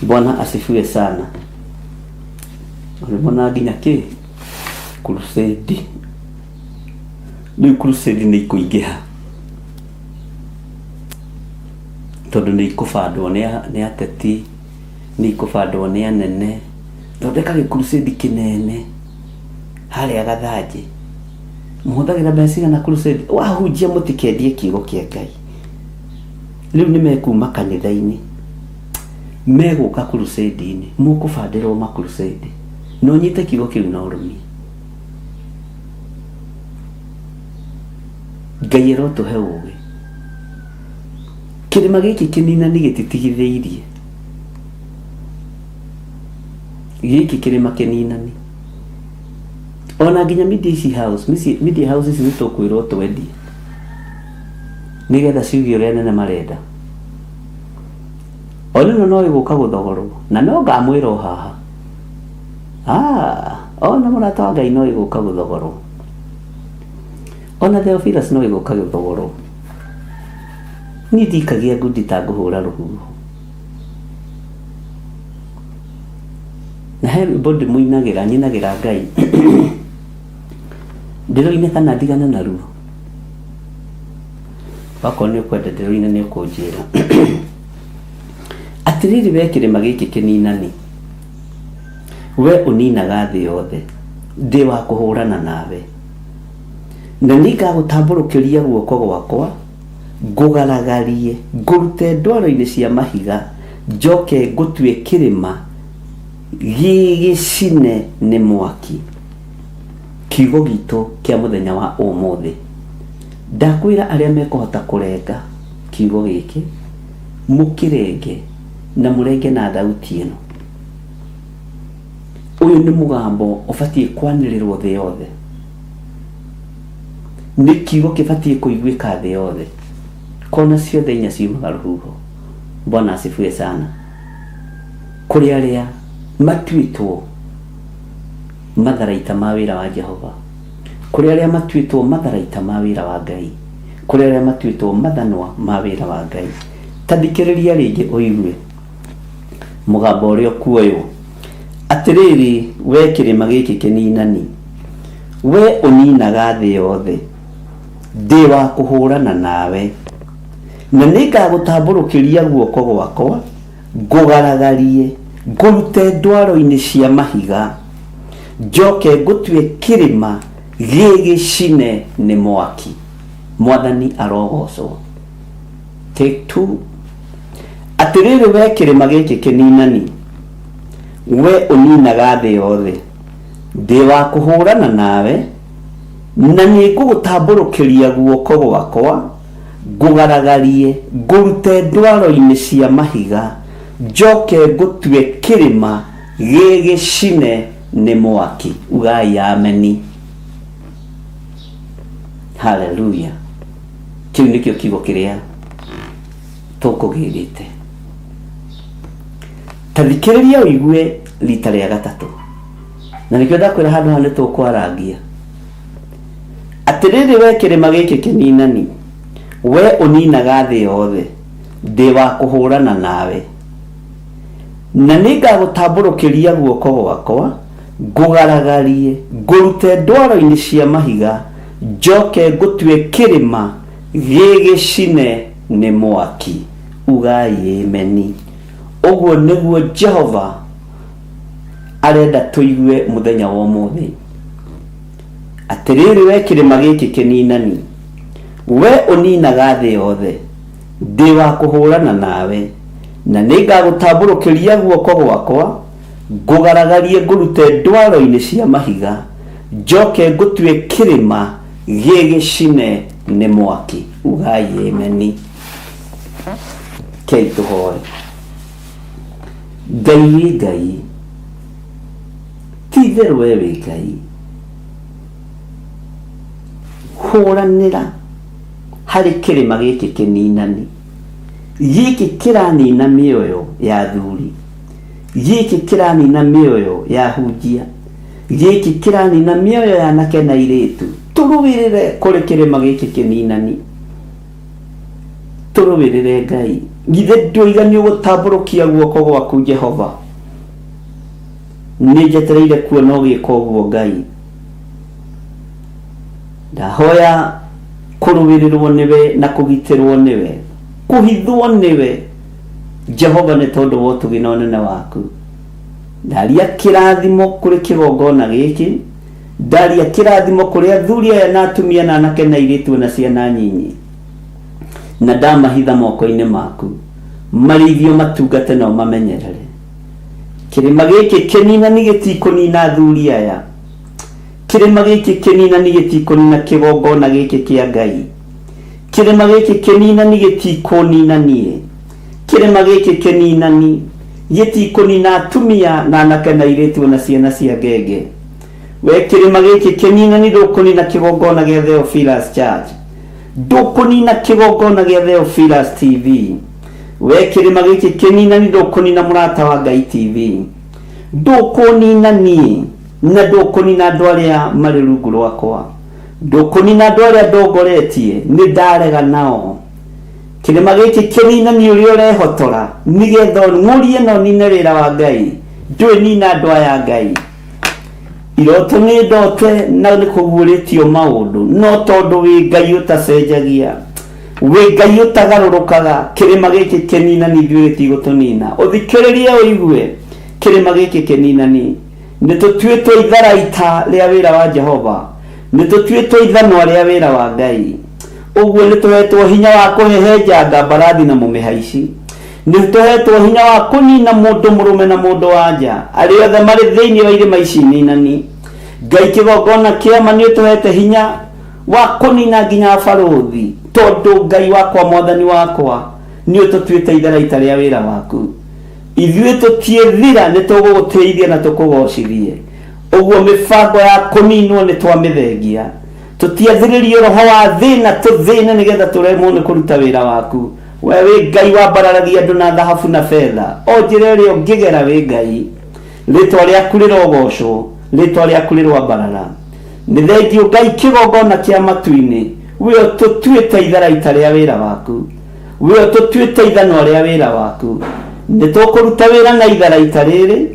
Bwana asifiwe sana. Ũrĩmonaga nginya kĩ? Crusade. Rĩu crusade nĩ ikũingĩha tondũ nĩ ikũbandwo nĩ ateti, nĩ ikũbandwo nĩ anene. Thondeka gĩ crusade kĩnene harĩa Gathanjĩ. Mũhũthagĩra mbeca cigana crusade? Wahunjia mũtikendie kiugo kĩa Ngai. Rĩu nĩ mekuma kanitha-inĩ megũka crusade-inĩ, mũkũbandĩrwo ma crusade. Na ũnyite kiugo kĩu na ũrũmie. Ngai arotũhe ũgĩ. Kĩrĩma gĩkĩ kĩninani gĩtitigithĩirie. Gĩkĩ kĩrĩma kĩninani. Ona nginya media ici house, media house ici nĩ tũkwĩrwo twendie. Nĩgetha ciuge ũrĩa nene marenda. Ona ĩno no ĩgũka gũthogorwo na no ngamwĩra o haha. Ah, ona mũrata wa Ngai no ĩgũka gũthogorwo. Ona Theophilus no ĩgũka gũthogorwo. Niĩ ndikagia ngundi ta ngũhũra rũhuho. Na he rwĩmbo ndĩmũinagĩra, nyinagĩra Ngai. Ndĩroine kana ndigane naruo? Wakorwo nĩ ũkwenda ndĩroine nĩ ũkũnjĩra. Atĩrĩrĩ we kĩrĩma gĩkĩ kĩninani, we ũninaga thĩ yothe, ndĩ wa kũhũrana nawe. Na nĩngagũtambũrũkĩria guoko gwakwa, ngũgaragarie, ngũrute ndwaro-inĩ cia mahiga, njoke ngũtue kĩrĩma gĩgĩcine nĩ mwaki. Kiugo gitũ kĩa mũthenya wa ũmũthĩ. Ndakwĩra arĩa mekũhota kũrenga kiugo gĩkĩ, mũkĩrenge na mũrenge na thauti ĩno. Ũyũ nĩ mũgambo ũbatiĩ kwanĩrĩrwo thĩ yothe. Nĩ kiugo kĩbatiĩ kũiguĩka thĩ yothe. Kona ciothe inya ciumaga rũhuho. Bwana asifiwe sana. Kũrĩ arĩa matuĩtwo matharaita ma wĩra wa Jehova, kũrĩ arĩa matuĩtwo matharaita ma wĩra wa Ngai, kũrĩ arĩa matuĩtwo mathanwa ma wĩra wa Ngai. Ta thikĩrĩria rĩngĩ ũigue mũgambo ũrĩa ũkuoywo. Atĩrĩrĩ we kĩrĩma gĩkĩ kĩninani, we ũninaga thĩ yothe, ndĩ wa kũhũrana nawe, na nĩngagũtambũrũkĩria guoko gwakwa ngũgaragarie, ngũrute ndwaro-inĩ cia mahiga, njoke ngũtue kĩrĩma gĩgĩcine nĩ mwaki. Mwathani arogocwo. Take two. Atĩrĩrĩ we kĩrĩma gĩkĩ kĩninani, we ũninaga thĩ yothe, ndĩ wa kũhũrana nawe, na nĩngũgũtambũrũkĩria guoko gwakwa, ngũgaragarie, ngũrute ndwaro-inĩ cia mahiga, njoke ngũtue kĩrĩma gĩgĩcine nĩ mwaki. Ugai ameni. Haleluya. Kĩu nĩkĩo kiugo kĩrĩa tũkũgĩrĩte. Ta thikĩrĩria ũigue rita rĩa gatatũ. Na nĩkĩo ndakwĩra handũ haha nĩ tũkwarangia. Atĩrĩrĩ we kĩrĩma gĩkĩ kĩninani, we ũninaga thĩ yothe, ndĩ wa kũhũrana nawe. Na nĩngagũtambũrũkĩria guoko gwakwa, ngũgaragarie, ngũrute ndwaro-inĩ cia mahiga, njoke ngũtue kĩrĩma gĩgĩcine nĩ mwaki. Ugai ameni. Ũguo nĩguo Jehova arenda tũigue mũthenya wa ũmũthĩ. Atĩrĩrĩ we kĩrĩma gĩkĩ kĩninani, we ũninaga thĩ yothe, ndĩ wa kũhũrana nawe, na nĩngagũtambũrũkĩria guoko gwakwa, ngũgaragarie ngũrute ndwaro-inĩ cia mahiga, njoke ngũtue kĩrĩma gĩgĩcine nĩ mwaki. Ugai ameni. Kei tũhoe. Ngai wĩ Ngai, ti itherũ we wĩ Ngai. Tũrekũranĩra harĩ kĩrĩma gĩkĩ kĩninani, gĩkĩ kĩranina mĩoyo ya athuri, gĩkĩ kĩranina mĩoyo ya hunjia, gĩkĩ kĩranina mĩoyo ya anake na airĩtu. Tũrũĩrĩre kũrĩ kĩrĩma gĩkĩ kĩninani, tũrũĩrĩre Ngai. Githĩ ndũiga nĩ ũgũtambũrũkia guoko gwaku Jehova? Nĩ njetereire kuona ũgĩka ũguo Ngai. Ndahoya kũrũĩrĩrwo nĩwe na kũgitĩrwo nĩwe, kũhithwo nĩwe Jehova, nĩ tondũ wa ũtugi na ũnene waku. Ndaria kĩrathimo kũrĩ kĩgongona gĩkĩ, ndaria kĩrathimo kũrĩ athuri aya na atumia na anake na airĩtu na ciana nyinyi, na ndamahitha moko-inĩ maku, marĩithio matungate na ũmamenyerere. Kĩrĩma gĩkĩ kĩninani gĩtikũnina athuri aya, kĩrĩma gĩkĩ kĩninani gĩtikũnina kĩgongona gĩkĩ kĩa Ngai, kĩrĩma gĩkĩ kĩninani gĩtikũnina niĩ, kĩrĩma gĩkĩ kĩninani gĩtikũnina atumia na anake na airĩtu na ciana cia ngenge. We kĩrĩma gĩkĩ kĩninani ndũkũnina kĩgongona gĩa Theophilus Church, ndũkũnina kĩgongona gĩa Theophilus TV. We kĩrĩma gĩkĩ kĩninani ndũkũnina Mũrata wa Ngai TV, ndũkũnina niĩ na ndũkũnina andũ arĩa marĩ rungu rwakwa, ndũkũnina andũ arĩa ndongoretie, nĩ ndarega nao. Kĩrĩma gĩkĩ kĩninani ũrĩa ũrehotora nĩgetha ũng'ũrie na ũnine wĩra wa Ngai, ndũĩ nina andũ aya Ngai. Iroto nĩ ndote na nĩ kũguũrĩtio maũndũ, no tondũ wĩ Ngai ũtacenjagia, wĩ Ngai ũtagarũrũkaga, kĩrĩma gĩkĩ kĩninani ithuĩ gĩtigũtũnina. Ũthikĩrĩrie ũigue, kĩrĩma gĩkĩ kĩninani nĩ tũtuĩtwo itharaita rĩa wĩra wa Jehova, nĩ tũtuĩtwo ithanwa rĩa wĩra wa Ngai. Ũguo nĩ tũhetwo hinya wa kũhehenjanga mbarathi na mũmĩhaici, nĩ tũhetwo hinya wa kũnina mũndũ mũrũme na mũndũ wa nja, arĩa othe marĩ thĩinĩ wa irĩma ici ninani. Ngai kĩgongona kĩama nĩ ũtũhete hinya wa kũnina nginya barũthi, tondũ Ngai wakwa mwathani wakwa nĩ ũtũtuĩte itharaita rĩa wĩra waku. Ithuĩ tũtiĩthira, nĩ tũgũgũtĩithia na tũkũgocithie. Ũguo mĩbango ya kũninwo nĩ twamĩthengia. Tũtiathĩrĩrio roho wa thĩna tũthĩne nĩgetha tũremwo nĩ kũruta wĩra waku. We wĩ Ngai wambararagia andũ na thahabu na betha, o njĩra ĩrĩa ũngĩgera wĩ Ngai. Rĩtwa rĩaku rĩrogocwo, rĩtwa rĩaku rĩroambarara. Nĩ thengiũ Ngai kĩgongona kĩa matu-inĩ, we ũtũtuĩte itharaita rĩa wĩra waku, we ũtũtuĩte ithanwa rĩa wĩra waku. Nĩ tũkũruta wĩra na itharaita rĩrĩ,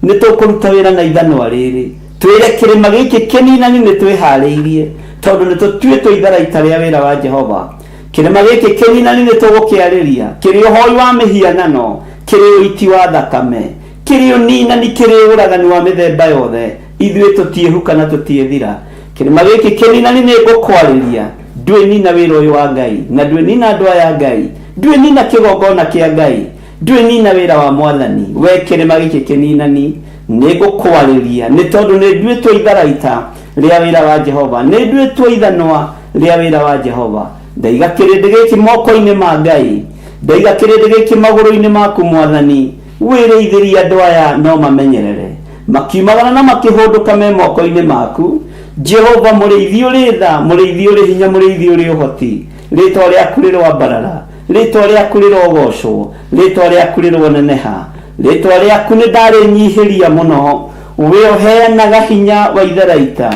nĩ tũkũruta wĩra na ithanwa rĩrĩ. Twĩre kĩrĩma gĩkĩ kĩninani nĩ twĩharĩirie, tondũ nĩ tũtuĩtwo itharaita rĩa wĩra wa Jehova. Kĩrĩma gĩkĩ kĩninani nĩ tũgũkĩarĩria, kĩrĩ ũhoi wa mĩhianano, kĩrĩ ũiti wa thakame, kĩrĩ ũninani, kĩrĩ ũragani wa mĩthemba yothe. Ithuĩ tũtiĩhuka na tũtiĩthira. Kĩrĩma gĩkĩ kĩninani nĩ ngũkwarĩria, ndwĩnina wĩra ũyũ wa Ngai, na ndwĩnina andũ aya a Ngai, ndwĩnina kĩgongona kĩa Ngai, ndwĩnina wĩra wa Mwathani. We kĩrĩma gĩkĩ kĩninani nĩ ngũkwarĩria, nĩ tondũ nĩ nduĩtwo itharaita rĩa wĩra wa Jehova, nĩ nduĩtwo ithanwa rĩa wĩra wa Jehova. Ndaiga kĩrĩndĩ gĩkĩ moko-inĩ ma Ngai, ndaiga kĩrĩndĩ gĩkĩ magũrũ-inĩ maku Mwathani. Wĩrĩithĩrie andũ aya no mamenyerere, makiumagara na makĩhũndũka me moko-inĩ maku. Jehova mũrĩithi ũrĩ tha, mũrĩithi ũrĩ hinya, mũrĩithi ũrĩ ũhoti, rĩtwa rĩaku rĩroambarara, rĩtwa rĩaku rĩrogocwo, rĩtwa rĩaku rĩroneneha, rĩtwa rĩaku nĩ ndarĩnyihĩria mũno. We ũheanaga hinya wa itharaita,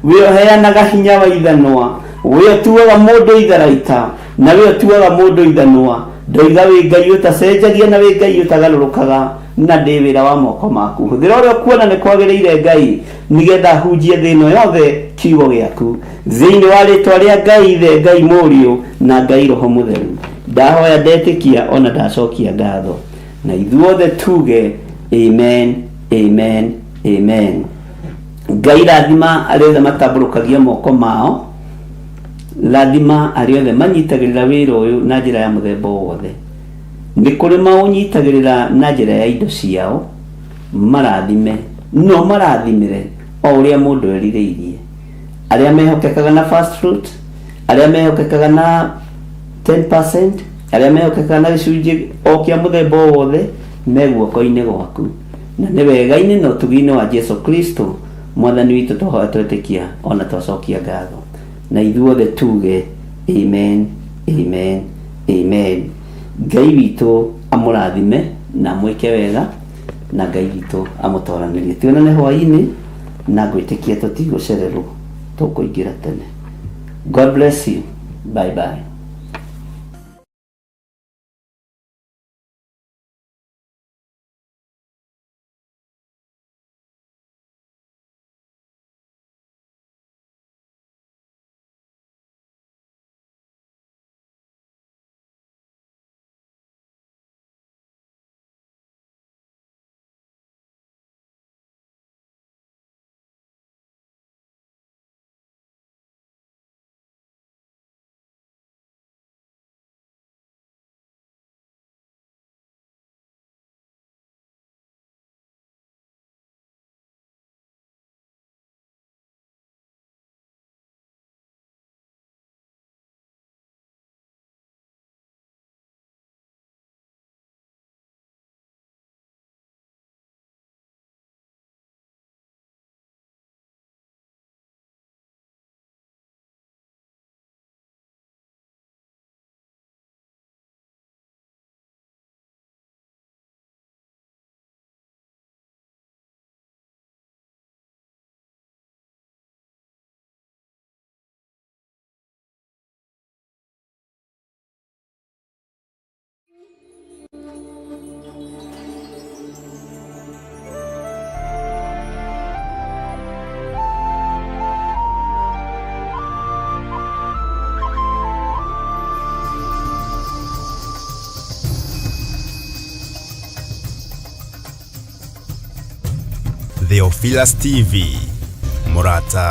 we ũheanaga hinya wa ithanwa, we ũtuaga mũndũ itharaita, na we ũtuaga mũndũ ithanwa. Ndoiga wĩ Ngai ũtacenjagia na wĩ Ngai ũtagarũrũkaga, na ndĩ wĩra wa moko maku. Hũthĩra ũrĩa ũkuona nĩ kwagĩrĩire Ngai, nĩgetha hunjie thĩ ĩno yothe kiugo gĩaku. Thĩinĩ wa rĩtwa rĩa Ngai Ithe, Ngai Mũriũ, na Ngai Roho Mũtheru, ndahoya, ndetĩkia, ona ndacokia ngatho. Na ithuothe tuge amen, amen, amen. Ngai rathima arĩa othe matambũrũkagia moko mao, rathima arĩa othe manyitagĩrĩra wĩra ũyũ na njĩra ya mũthemba o wothe. Nĩ kũrĩ maũnyitagĩrĩra na njĩra ya indo ciao, marathime, no marathimĩre o ũrĩa mũndũ erirĩirie. Arĩa mehokekaga na first fruit, arĩa mehokekaga na 10%, arĩa mehokekaga na gĩcunjĩ o kĩa mũthemba o wothe, me guoko-inĩ gwaku. Na nĩ wega-inĩ na ũtugi-inĩ wa Jesu Kristo Mwathani witũ twahoya twetĩkia ona twacokia ngatho. Na ithuothe tuge amen, amen, amen. Ngai witũ amũrathime na mwĩke wega, na Ngai witũ amũtoranĩrie. Tuonane hwaĩ-inĩ, na ngwĩtĩkia tũtigũcererwo, tũkũingĩra tene. God bless you. Bye bye. Theophilus TV, mũrata.